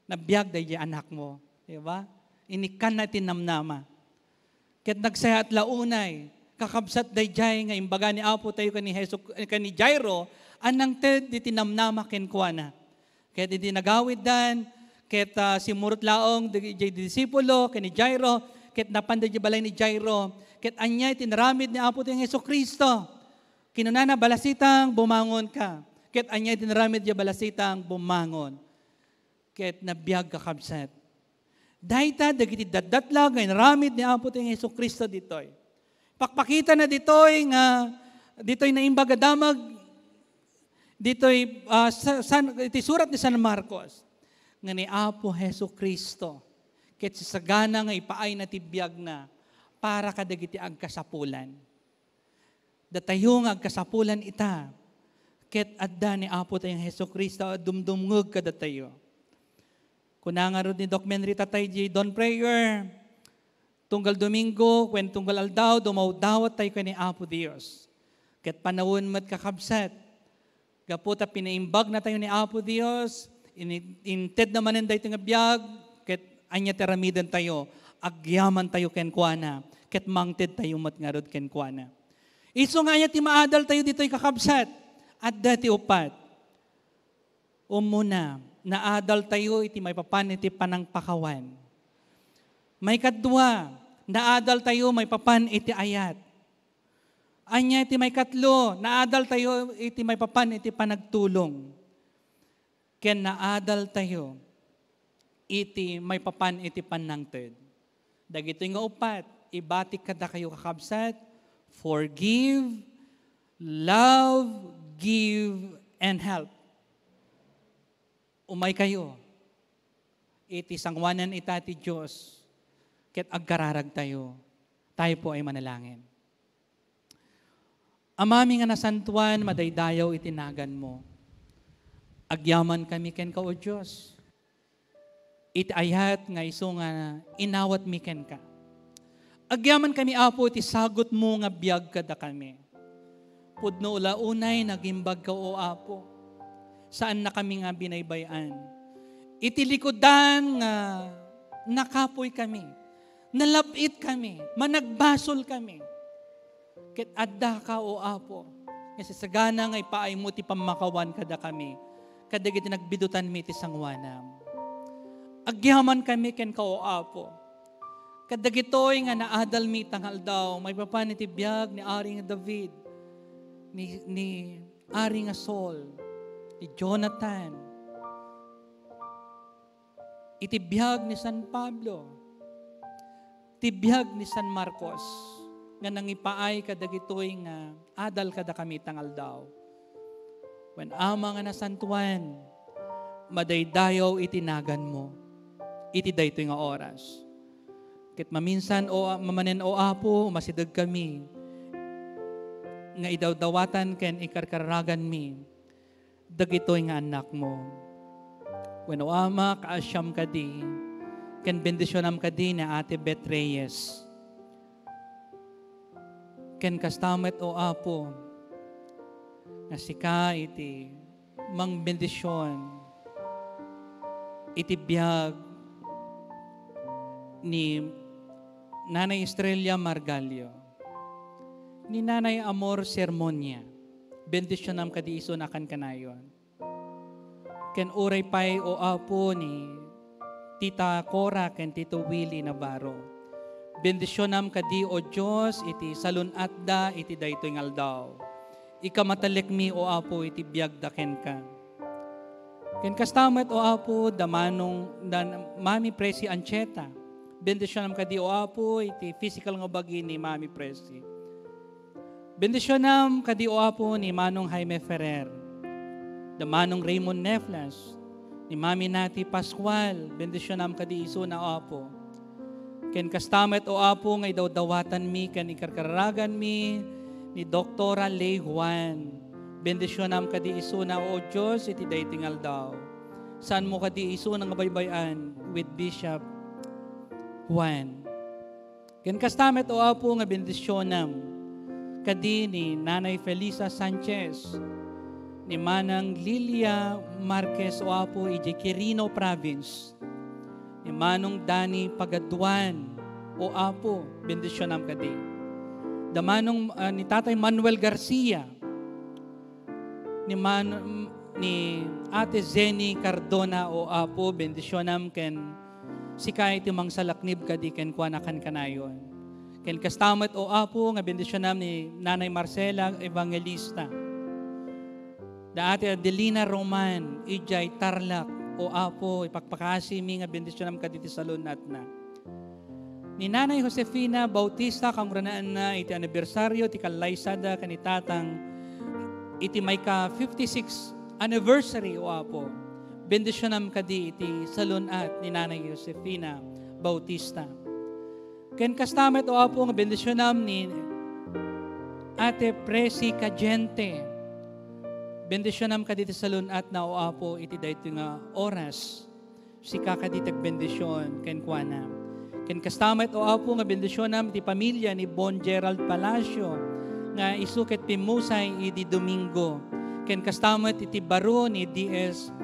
Nabiag daydi anakmo." Di ba? Inikkanna ti namnama. Ket nagsayaat la unay, kakabsat daydiay nga imbaga ni Apo tayo ken ni Jesu-, ken ni Jairo a nangted iti namnama kenkuana. Ket idi nagawiddan, ket, ah, simmurot laeng di-, di-, disipulo ken ni Jairo, ket napanda idiay balay ni Jairo. Ket ania ti inaramid ni Apotayo nga Jesu-Cristo? Kinunana, "Balasitang, bumangonka." Ket ania ti inaramid idiay balasitang? Bumangon. Ket nabiag, kakabsat. Dayta dagiti datdatlag nga inaramid ni Apotayo nga Jesu-Cristo ditoy. Pakpakitana ditoy nga, ditoy Naimbag a Damag, ditoy, ah, sa, san, iti surat ni San Marcos, nga ni Apo Jesu-Cristo ket sisagana nga ipaayna ti biagna para kadagiti agkasapulan. Datayo nga agkasapulan ita, ket adda ni Apotayo nga Jesu-Cristo a dumdumngeg kadatayo. Kuna ngarud ni Doc Menrita tay di dawn prayer, tunggal Domingo, ken tunggal aldaw, dumawdawat tayo ken ni Apo Dios. Ket panawen met, kakabsat, gapu ta pinaimbagna tayo ni Apo Dios, ini-, intedna manen daytoy nga biag, ket ania ti aramiden tayo? Agyaman tayo kenkuana, ket mangted tayo met ngarud kenkuana. Isu nga ania ti maadal tayo ditoy, kakabsat? Adda ti uppat. Umuna, naadal tayo iti maipapan iti panangpakawan. Maikadua, naadal tayo maipapan iti ayat. Ania iti maikatlo? Naadal tayo iti maipapan iti panagtulong. Ken naadal tayo iti maipapan iti pannangted. Dagitoy nga uppat, ibatik kadakayo, kakabsat, forgive, love, give, and help. Umaykayo iti sangoanan ita ti Dios, ket agkararagtayo. Tayo po ay manalangin. Amami nga nasantuan, madaydayaw iti naganmo. Agyamankami kenka, O Dios, iti ayat nga isu nga inawatmi kenka. Agyamankami, Apo, iti sagutmo nga biag kadakami. Pudno la unay nagimbagka, O Apo. Saannakami nga binaybay-an. Iti likudan nga nakapuy kami, nalab-it kami, managbasol kami. Ket addaka, O Apo, nga sisagana nga ipaaymo ti pammakawan kadakami, kadagiti nagbidutanmi iti sangoanam. Agyamankami kenka, O Apo, kadagitoy nga naadalmi ita nga aldaw, maipapan iti biag ni Ari nga David, ni, ni Ari nga Saul, ni Jonathan, iti biag ni San Pablo, ti biag ni San Marcos, nga nangipaay kadagitoy nga adal kadakami ita nga aldaw. Wen, Ama nga nasantuan, madaydayaw iti naganmo iti daytoy nga oras. Ket maminsan, o, mamanen, O Apo, masidegkami nga idawdawatan ken ikarkaraganmi dagitoy nga annakmo. Wenno, Ama, kaasiam kadi, ken bendisionam kadi ni Ate Beth Reyes. Ken kasta met, O Apo, nga sika iti mangbendision iti biag ni Nanay Estrella Margallo, ni Nanay Amor Sermonia. Bendisionam kadi isu a kankanayon. Ken uray pay, O Apo, ni Tita Cora ken Tito Willie Navarro. Bendisionam kadi, O Dios, iti salun-atda iti daytoy nga aldaw. Ikamatellekmi, O Apo, iti biagda kenka. Ken kasta met, O Apo, da Manong, da Mami Presi Ancheta. Bendisionam kadi, O Apo, iti physical nga bagi ni Mami Presi. Bendisionam kadi, O Apo, ni Manong Jaime Ferrer, da Manong Raymond Neflas, ni Mami Nati Pascual. Bendisionam kadi isuna, O Apo. Ken kasta met, O Apo, nga idawdawatanmi ken ikarkaraganmi ni Doktora Ley Juan. Bendisionam kadi isuna, O Dios, iti daytoy nga aldaw. Saanmo kadi isuna nga baybay-an with Bishop Juan. Ken kasta met, O Apo, nga bendisionam kadi ni Nanay Felisa Sanchez, ni Manang Lilia Marquez, O Apo, idiay Quirino Province, ni Manong Danny Pagaduan, O Apo, bendisionam kadi. Da Manong, ah, ni Tatay Manuel Garcia, ni Man-, ni Ate Zenny Cardona, O Apo, bendisionam ken sika iti mangsalaknib kadi kenkuana kankanayon. Ken kasta met, O Apo, nga bendisionam ni Nanay Marcela Evangelista. Da Ate Adelina Roman, idiay Tarlac, O Apo, ipakpakasimi nga bendisionam kaditi salun-atna. Ni Nanay Josefina Bautista, kangrunaan na iti anibersaryo ti kallaysada ken ni Tatang iti mayka fifty-six anniversary, O Apo. Bendisionam kadi iti salun-at ni Nanay Josefina Bautista. Ken kasta met, O Apo, nga bendisionam ni Ate Presi Cadiente. Bendisionam kadi iti salun-atna, O Apo, iti daytoy nga oras. Sika kadi ti agbendision kenkuana. Ken kasta met, O Apo, nga bendisionam iti pamilia ni Bon Gerald Palacio, nga isu ket pimmusay idi Domingo. Ken kasta met iti baro ni D S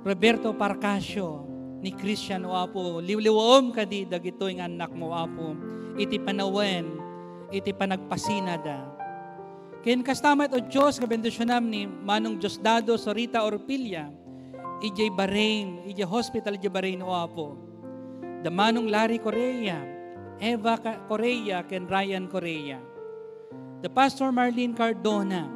Roberto Parcasio, ni Christian, O Apo, liwliwaem kadi dagitoy nga annakmo, O Apo, iti panawen, iti panagpasinada. Ken kasta met, O Dios, nga bendisionam ni Manong Diosdado Sorita Orpilla, idiay Bahrain, idiay hospital idiay Bahrain, O Apo. Da Manong Larry Correa, Eva Ca-, Correa, ken Ryan Correa. Da Pastor Marlene Cardona,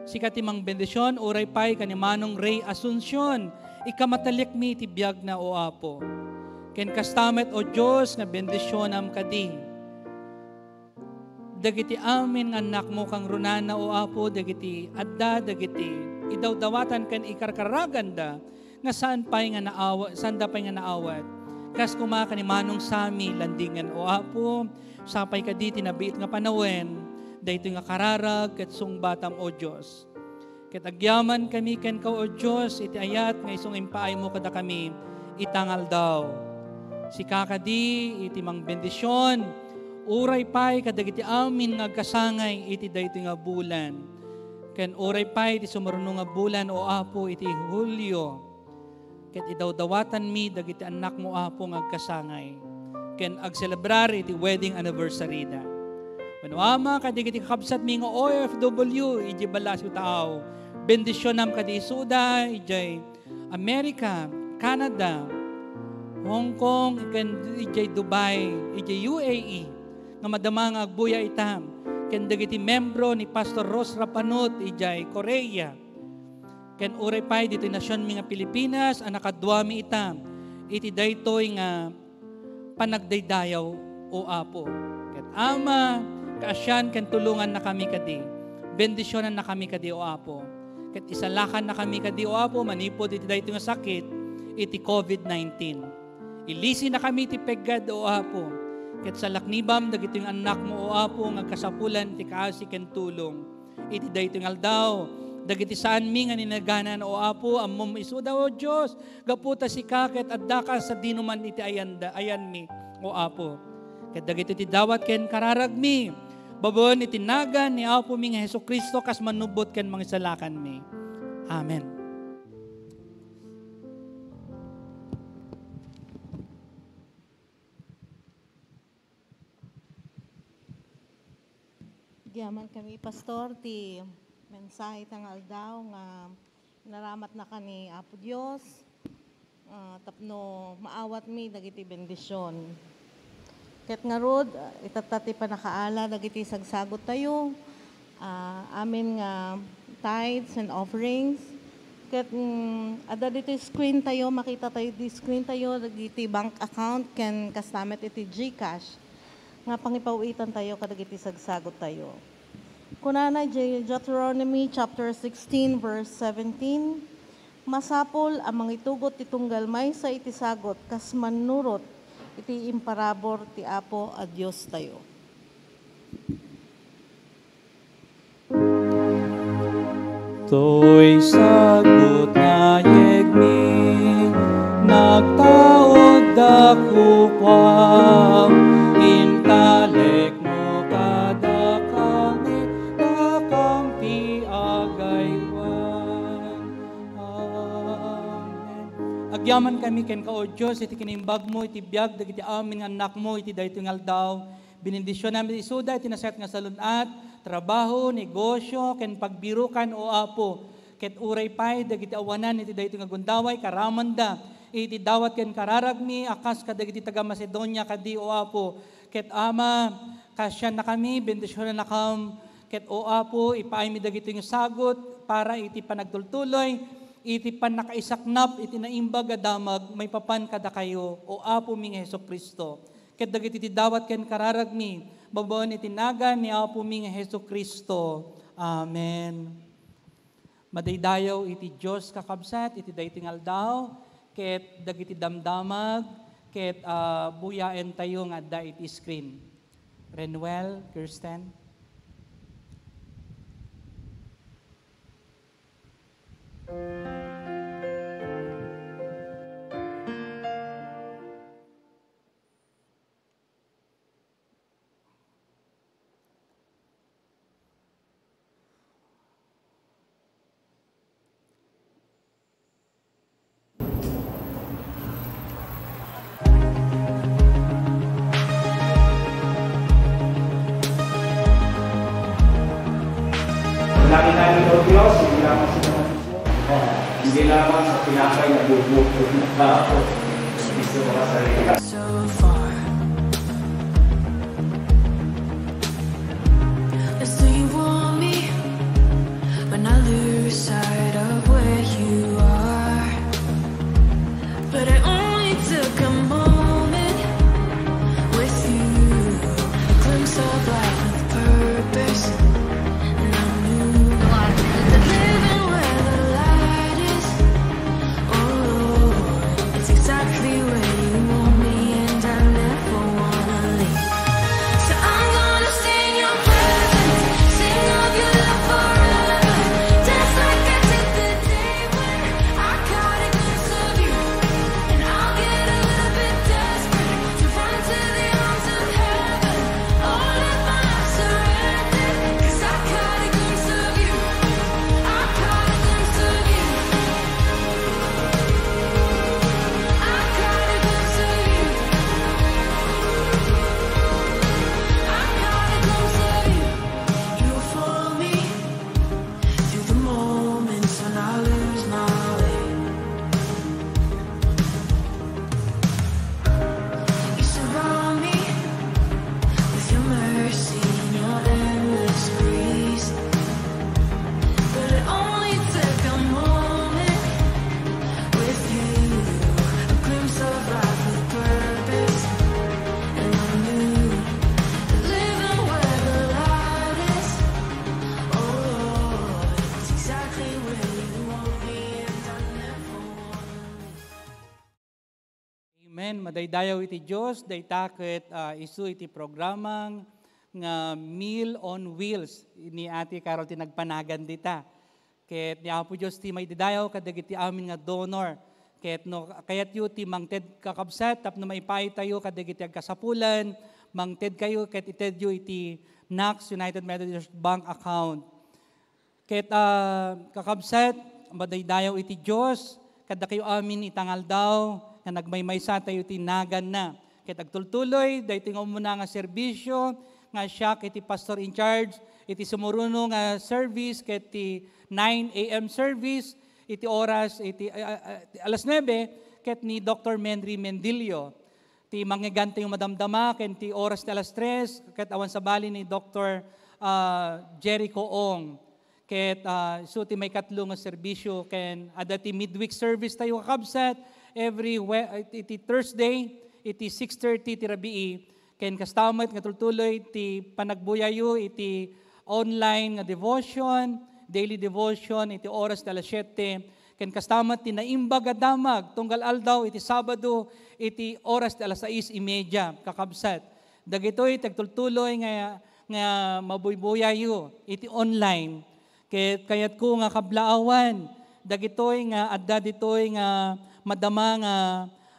sika ti mangbendision, uray pay ken ni Manong Ray Asuncion, ikamataliekmi ti biagna, O Apo. Ken kasta met, O Dios, nga bendisionam kadi dagiti amin nga annakmo kangrunana, O Apo, dagiti adda dagiti idawdawatan ken ikarkaraganda nga saan pay nga naawa-, saanda pay nga naawat. Kas koma ken ni Manong Sammy Landingan, O Apo, sapay kadi ti nabiit nga panawen, daytoy nga kararag ket sungbatam, O Dios. Ket agyamankami kenka, O Dios, iti ayat nga isu nga impaaymo kadakami ita nga aldaw. Sika kadi iti mangbendision, uray pay kadagiti amin nga agkasangay iti daytoy nga bulan. Ken uray pay iti sumaruno nga bulan, O Apo, iti Hulio. Ket idawdawatanmi dagiti annakmo, Apo, nga agkasangay ken agselebrar iti wedding anniversary-da. Wenno, Ama, kadagiti kakabsatmi nga O F W idiay ballasiw taaw, bendisionam kadi isuda idiay America, Canada, Hong Kong, ken idiay Dubai, idiay U A E, nga madama nga agbuya ita, ken dagiti membro ni Pastor Ros Rapanut idiay Korea. Ken uray pay ditoy nasionmi nga Pilipinas a nakaduami ita iti daytoy nga panagdaydayaw, O Apo. Ket Ama, kaasian ken tulongannakami kadi. Bendisionannakami kadi, O Apo. Ket isalakannakami kadi, O Apo, manipud iti daytoy nga sakit, iti covid nineteen. Ilisinakami iti peggad, O Apo. Ket salaknibam dagitoy nga annakmo, O Apo, nga agkasapulan iti kaasi ken tulong. Iti daytoy nga aldaw, dagiti saanmi nga ninaganan, O Apo, ammom isuda, O Dios, gapu ta sika ket addaka sadino man iti ayanda, ayanmi, O Apo. Ket dagitoy ti dawat ken kararagmi, babaen iti nagan ni Apomi nga Jesu-Cristo, kas mannubbot ken mangisalakanmi. Amen. Agyamankami, Pastor, ti mensahe ita nga aldaw nga inaramatnaka ni Apo Dios, ah, tapno maawatmi dagiti bendision. Ket ngarud, ah, itatta ti pannakaala dagiti sagsagottayo, ah, amin nga tithes and offerings. Ket, mm, adda ditoy screen tayo, makita tayo di screen tayo, dagiti bank account ken kasta met iti GCash nga pangipaw-itantayo kadagiti sagsagottayo. Kunana idiay Deuteronomy chapter sixteen, verse seventeen, "Masapul a mangitugot ti tunggal maysa iti sagut kas mannurot iti imparabur ti Apo a Diostayo." Toy sagut nga yegmi, nagtaud da kukuam, intalekmo kadakami, dakam ti agaywan. Amen. Agyamankami kenka, O Dios, iti kinimbagmo, iti biag dagiti amin nga annakmo iti daytoy nga aldaw. Binendisionam isuda iti nasayaat nga salun-at, trabaho, negosyo, ken pagbirukan, O Apo. Ket uray pay dagiti awanan iti daytoy nga gundaway, karamanda iti dawat ken kararagmi a kas kadagiti taga-Macedonia kadi, O Apo. Ket Ama, kasiannakami, bendisionannakam, ket, O Apo, ipaaymi dagitoy nga sagut para iti panagtultuloy, iti pannakaisaknap iti naimbag a damag maipapan kadakayo, O Apomi nga Jesu-Cristo. Ket dagiti ti dawat ken kararagmi, babaen iti nagan ni Apomi nga Jesu-Cristo. Amen. Madaydayaw iti Dios, kakabsat, iti daytoy nga aldaw, ket dagiti damdamag, ket, ah, buyaentayo nga adda iti screen. Renwel, Kirsten. Lagi namin, O Diyos, hindi lamang sa mga puso, hindi lamang sa tinapay na bubuo ng tao, hindi sa mga sarili. So far. Let's say you want me, but I lose sight of where you are. But it only took a moment with you, a glimpse of life with purpose, and I knew that living where the light is, oh Lord, it's exactly where you want me, and I never wanna leave. So I'm gonna sing your presence, sing of your love forever, dance like I did the day when I caught a glimpse of you. And I'll get a little bit desperate to run to the arms of heaven. All of my life surrendered, 'cause I caught a glimpse of you. I caught a glimpse of you. I caught a glimpse of you. I caught a glimpse of you. You were for me through the moments when I lose my way. You surround me with your mercy and your endless grace. But it only took a moment with you, a glimpse of life with purpose. And I knew that living where the light is, oh Lord, it's exactly where you want me, and I never wanna leave. Amen. Madaydayaw iti Dios. Dayta ket, ah, isu iti programang nga Meal on Wheels ni Ate Carol ti nagpanagan dita. Ket ni Apo Dios ti maididayaw kadagiti amin nga donor. Ket no kayatyo ti mangted, kakabsat, tapno maipaytayo kadagiti agkasapulan, mangted kayo ket itedyo iti Knox United Methodist Bank account. Ket, ah, kakabsat, madaydayaw iti Dios, kadakayo amin ita nga aldaw nga nagmaymaysa tayo iti naganna. Ket agtultuloy daytoy nga umuna nga serbisio nga siak iti pastor in charge iti sumuruno nga service ket ti nine a m service iti oras iti, ah, ah, alas nuebe ket ni Doktor Menry Mendilio. Ti mangngegan tayo madamdama ken ti oras ti alas tres ket awan sabali ni Doktor, ah, Jericho Ong. Ket, ah, isu ti maikatlo nga serbisio ken adda ti midweek service tayo, kakabsat, every we-, iti Thursday, iti six thirty ti rabii. Ken kasta met nga tultuloy ti panagbuyayo iti online nga devotion, daily devotion, iti oras ti alas siete. Ken kasta met ti naimbag a damag tunggal aldaw iti Sabado, iti oras ti alas sais y media, kakabsat. Dagitoy ti agtultuloy nga, nga mabuybuyayo iti online. Ket kayatko nga kablaawan, dagitoy nga adda ditoy nga madama nga,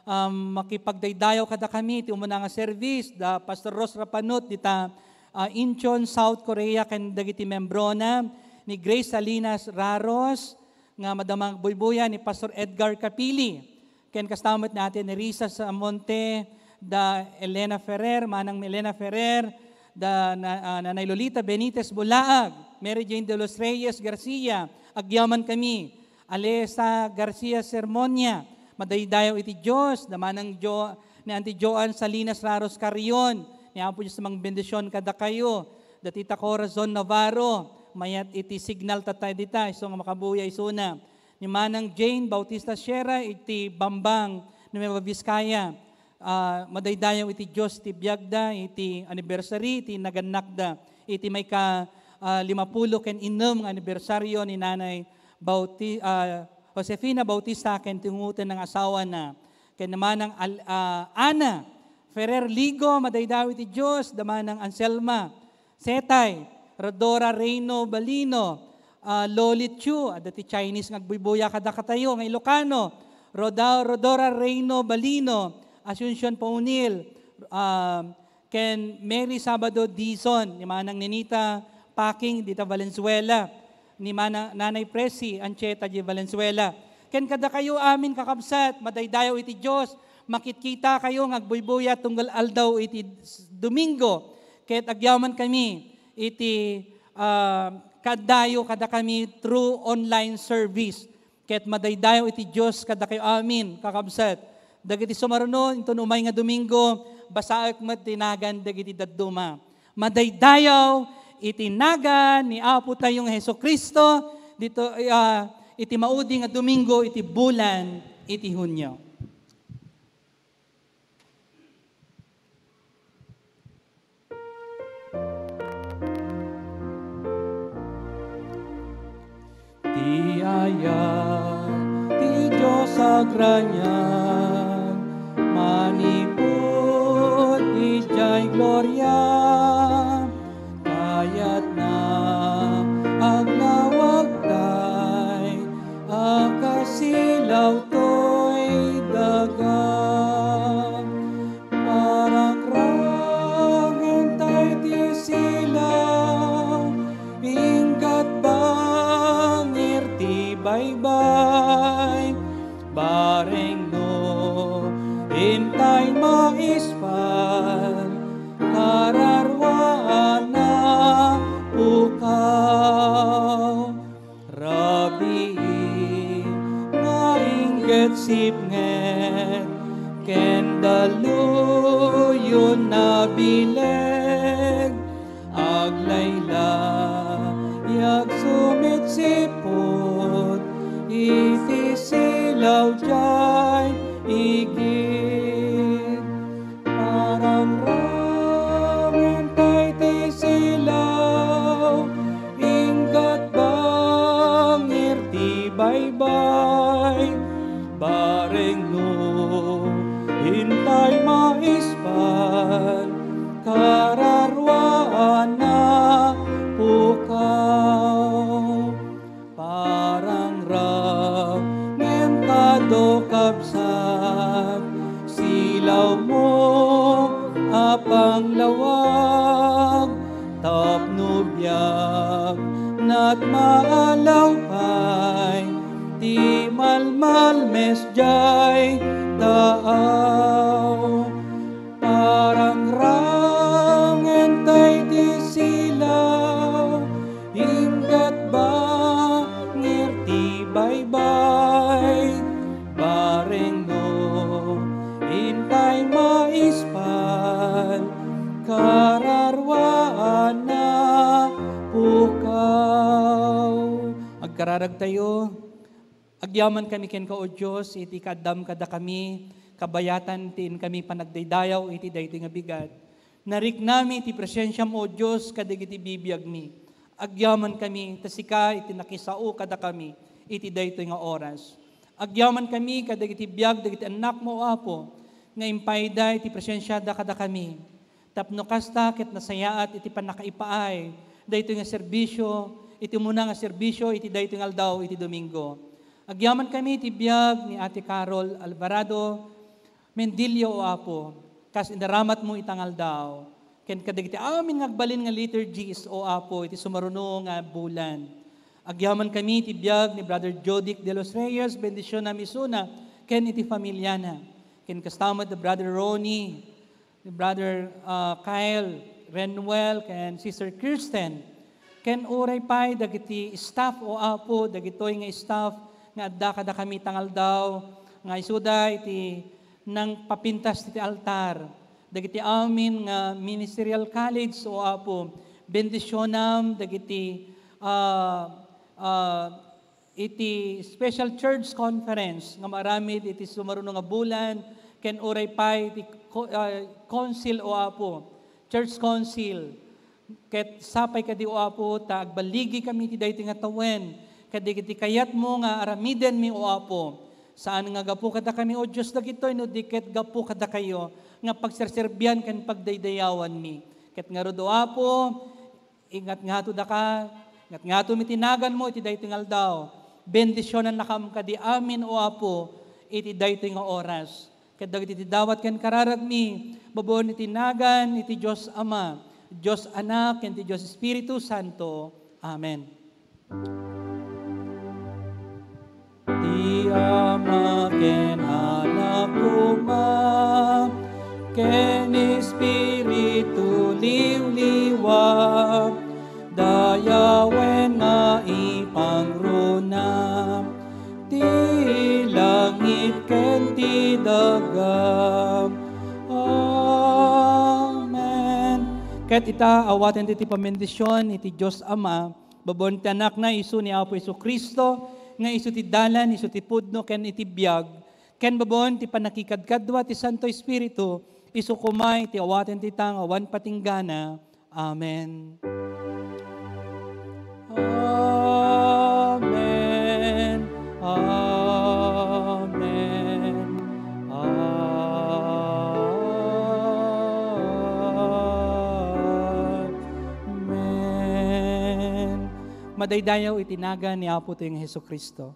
um, makipagdaydayaw kadakami iti umuna nga service, da Pastor Ros Rapanut dita, ah, Incheon, South Korea, ken dagiti membrona, ni Grace Salinas Raros, nga madama nga buybuya ni Pastor Edgar Capili. Ken kasta met ni Ate Nerissa Samonte, da Elena Ferrer, manang Elena Ferrer, da na-, ah, Nanay Lolita Benitez Bulaag. Mary Jane de los Reyes Garcia, agyamankami. Alesa Garcia Sermonia, madaydayaw iti Dios, da manang Jo-, ni Auntie Joan Salinas Raros Carrion, ni Apo Dios mangbendision kadakayo. Da Tita Corazon Navarro, mayat iti signal tatta dita, isu nga makabuya isuna. Ni Manang Jane Bautista Sierra iti Bambang, Nueva Vizcaya. Ah, madaydayaw iti Dios ti biagda, iti anniversary, iti nagannakda, iti mayka, ah, limapulo ken innem nga anibersaryo ni Nanay Bauti-, ah, Josefina Bautista ken tingutenna nga asawana. Ken ni Manang Al-, ah, Ana Ferrer Ligo, madaydayaw iti Dios, da Manang Anselma Setay, Rodora Reino Balino, ah, Loli Chu, adda ti Chinese nga agbuybuya kadakatayo nga Ilocano, Roda-, Rodora Reino Balino, Asuncion Paunil, ah, ken Mary Sabado Dizon, ni Manang Ninita Paking dita Valenzuela, ni Mana-, Nanay Presi Ancheta di Valenzuela. Ken kadakayo amin, kakabsat, madaydayaw iti Dios, makitkitakayo nga agbuybuya tunggal aldaw iti Domingo, ket agyamankami iti, ah, kaaddayo kadakami through online service. Ket madaydayaw iti Dios kadakayo amin, kakabsat. Dagiti sumaruno, inton umay nga Domingo, basaek met ti nagan dagiti dadduma. Madaydayaw iti nagan ni Apo tayo nga Jesu-Cristo, dito, ah, iti maudi nga Domingo iti bulan iti Hunio. Ti ayat ti Dios agraniag, manipud idiay gloria, kayatna aglawag tay a kasilaw toy daga. Parang ragen tay ti silaw, inggat bangir ti baybay. Bareng no intay maispan, kararwaanna pukaw. Rabii nga ingget sipnget ken daluyon a bileg, aglaylayag sumitsiput iti silaw diay igid. Parang ramen tay ti silaw, inggat bangir ti baybay. Bareng no intay maispan, kararwaanna pukaw. Parang ramen kado, kabsat, silawmo a panglawag, tapno biag nat maalaw pay ti malmalmes diay taaw. Parang ramen tay ti silaw, inggat bangir ti baybay. Bareng no intay maispan, kararwaanna pukaw. Agkararagtayo. Agyamankami kenka, O Dios, iti kaaddam kadakami, kabayatan ti inkami panagdaydayaw iti daytoy nga bigat. Nariknami iti presensiam, O Dios, kadagiti bibiagmi. Agyamankami, ta sika iti nakisao kadakami iti daytoy nga oras. Agyamankami kadagiti biag dagiti annakmo, O Apo, nga impayda iti presensiada kadakami. Tapno kasta ket nasayaat iti pannakaipaay daytoy nga serbisio, iti umuna nga serbisio iti daytoy nga aldaw iti Domingo. Agyamankami iti biag ni Ate Carol Alvarado Mendilio, O Apo, kas inaramatmo ita nga aldaw, ken kadagiti amin nga agbalin nga liturgies, O Apo, iti sumaruno nga bulan. Agyamankami iti biag ni Brother Jodic de los Reyes, bendisionam isuna, ken iti familiana. Ken kasta met ni Brother Ronnie, ni Brother, ah, Kyle, Renuel, ken Sister Kirsten. Ken uray pay dagiti staff, O Apo, dagitoy nga staff nga adda kadakami tangaldaw, nga isuda iti nangpapintas iti altar, dagiti amin nga ministerial college, O Apo, bendisionam dagiti, ah, ah, iti special church conference nga maaramid iti sumaruno nga bulan, ken uray pay iti co-, ah, council, O Apo, church council. Ket sapay kadi, O Apo, ta agbaligi kami iti daytoy nga tawen, ket dagiti kayatmo nga aramidenmi, O Apo. Saan nga gapu kadakami, O Dios, dagitoy, no di ket gapu kadakayo nga pagserserbian ken pagdaydayawanmi. Ket ngarud, O Apo, ingat ngato daka, ingat ngato iti naganmo iti daytoy nga aldaw. Bendisionannakam kadi amin, O Apo, iti daytoy nga oras. Ket dagiti ti dawat ken kararagmi, babaen iti nagan iti Dios Ama, Dios Anak, ken ti Dios Espiritu Santo. Amen. Ti Ama ken Anak koma, ken Espiritu liwliwa, dayawen nga ipangruna ti langit ken ti daga. Amen. Ket ita, awaten ti, ti pamendisyon iti Dios Ama, babaen ti Anakna, isu ni Apo Jesu-Cristo, nga isu ti dalan, isu ti pudno, ken iti biag, ken babaen ti pannakikadkadua ti Santo Espiritu, isu koma iti awaten ti ta nga awan patinggana. Amen. Amen. Amen. Amen. Madaydayaw iti nagan ni Apo tayo nga Jesu-Cristo.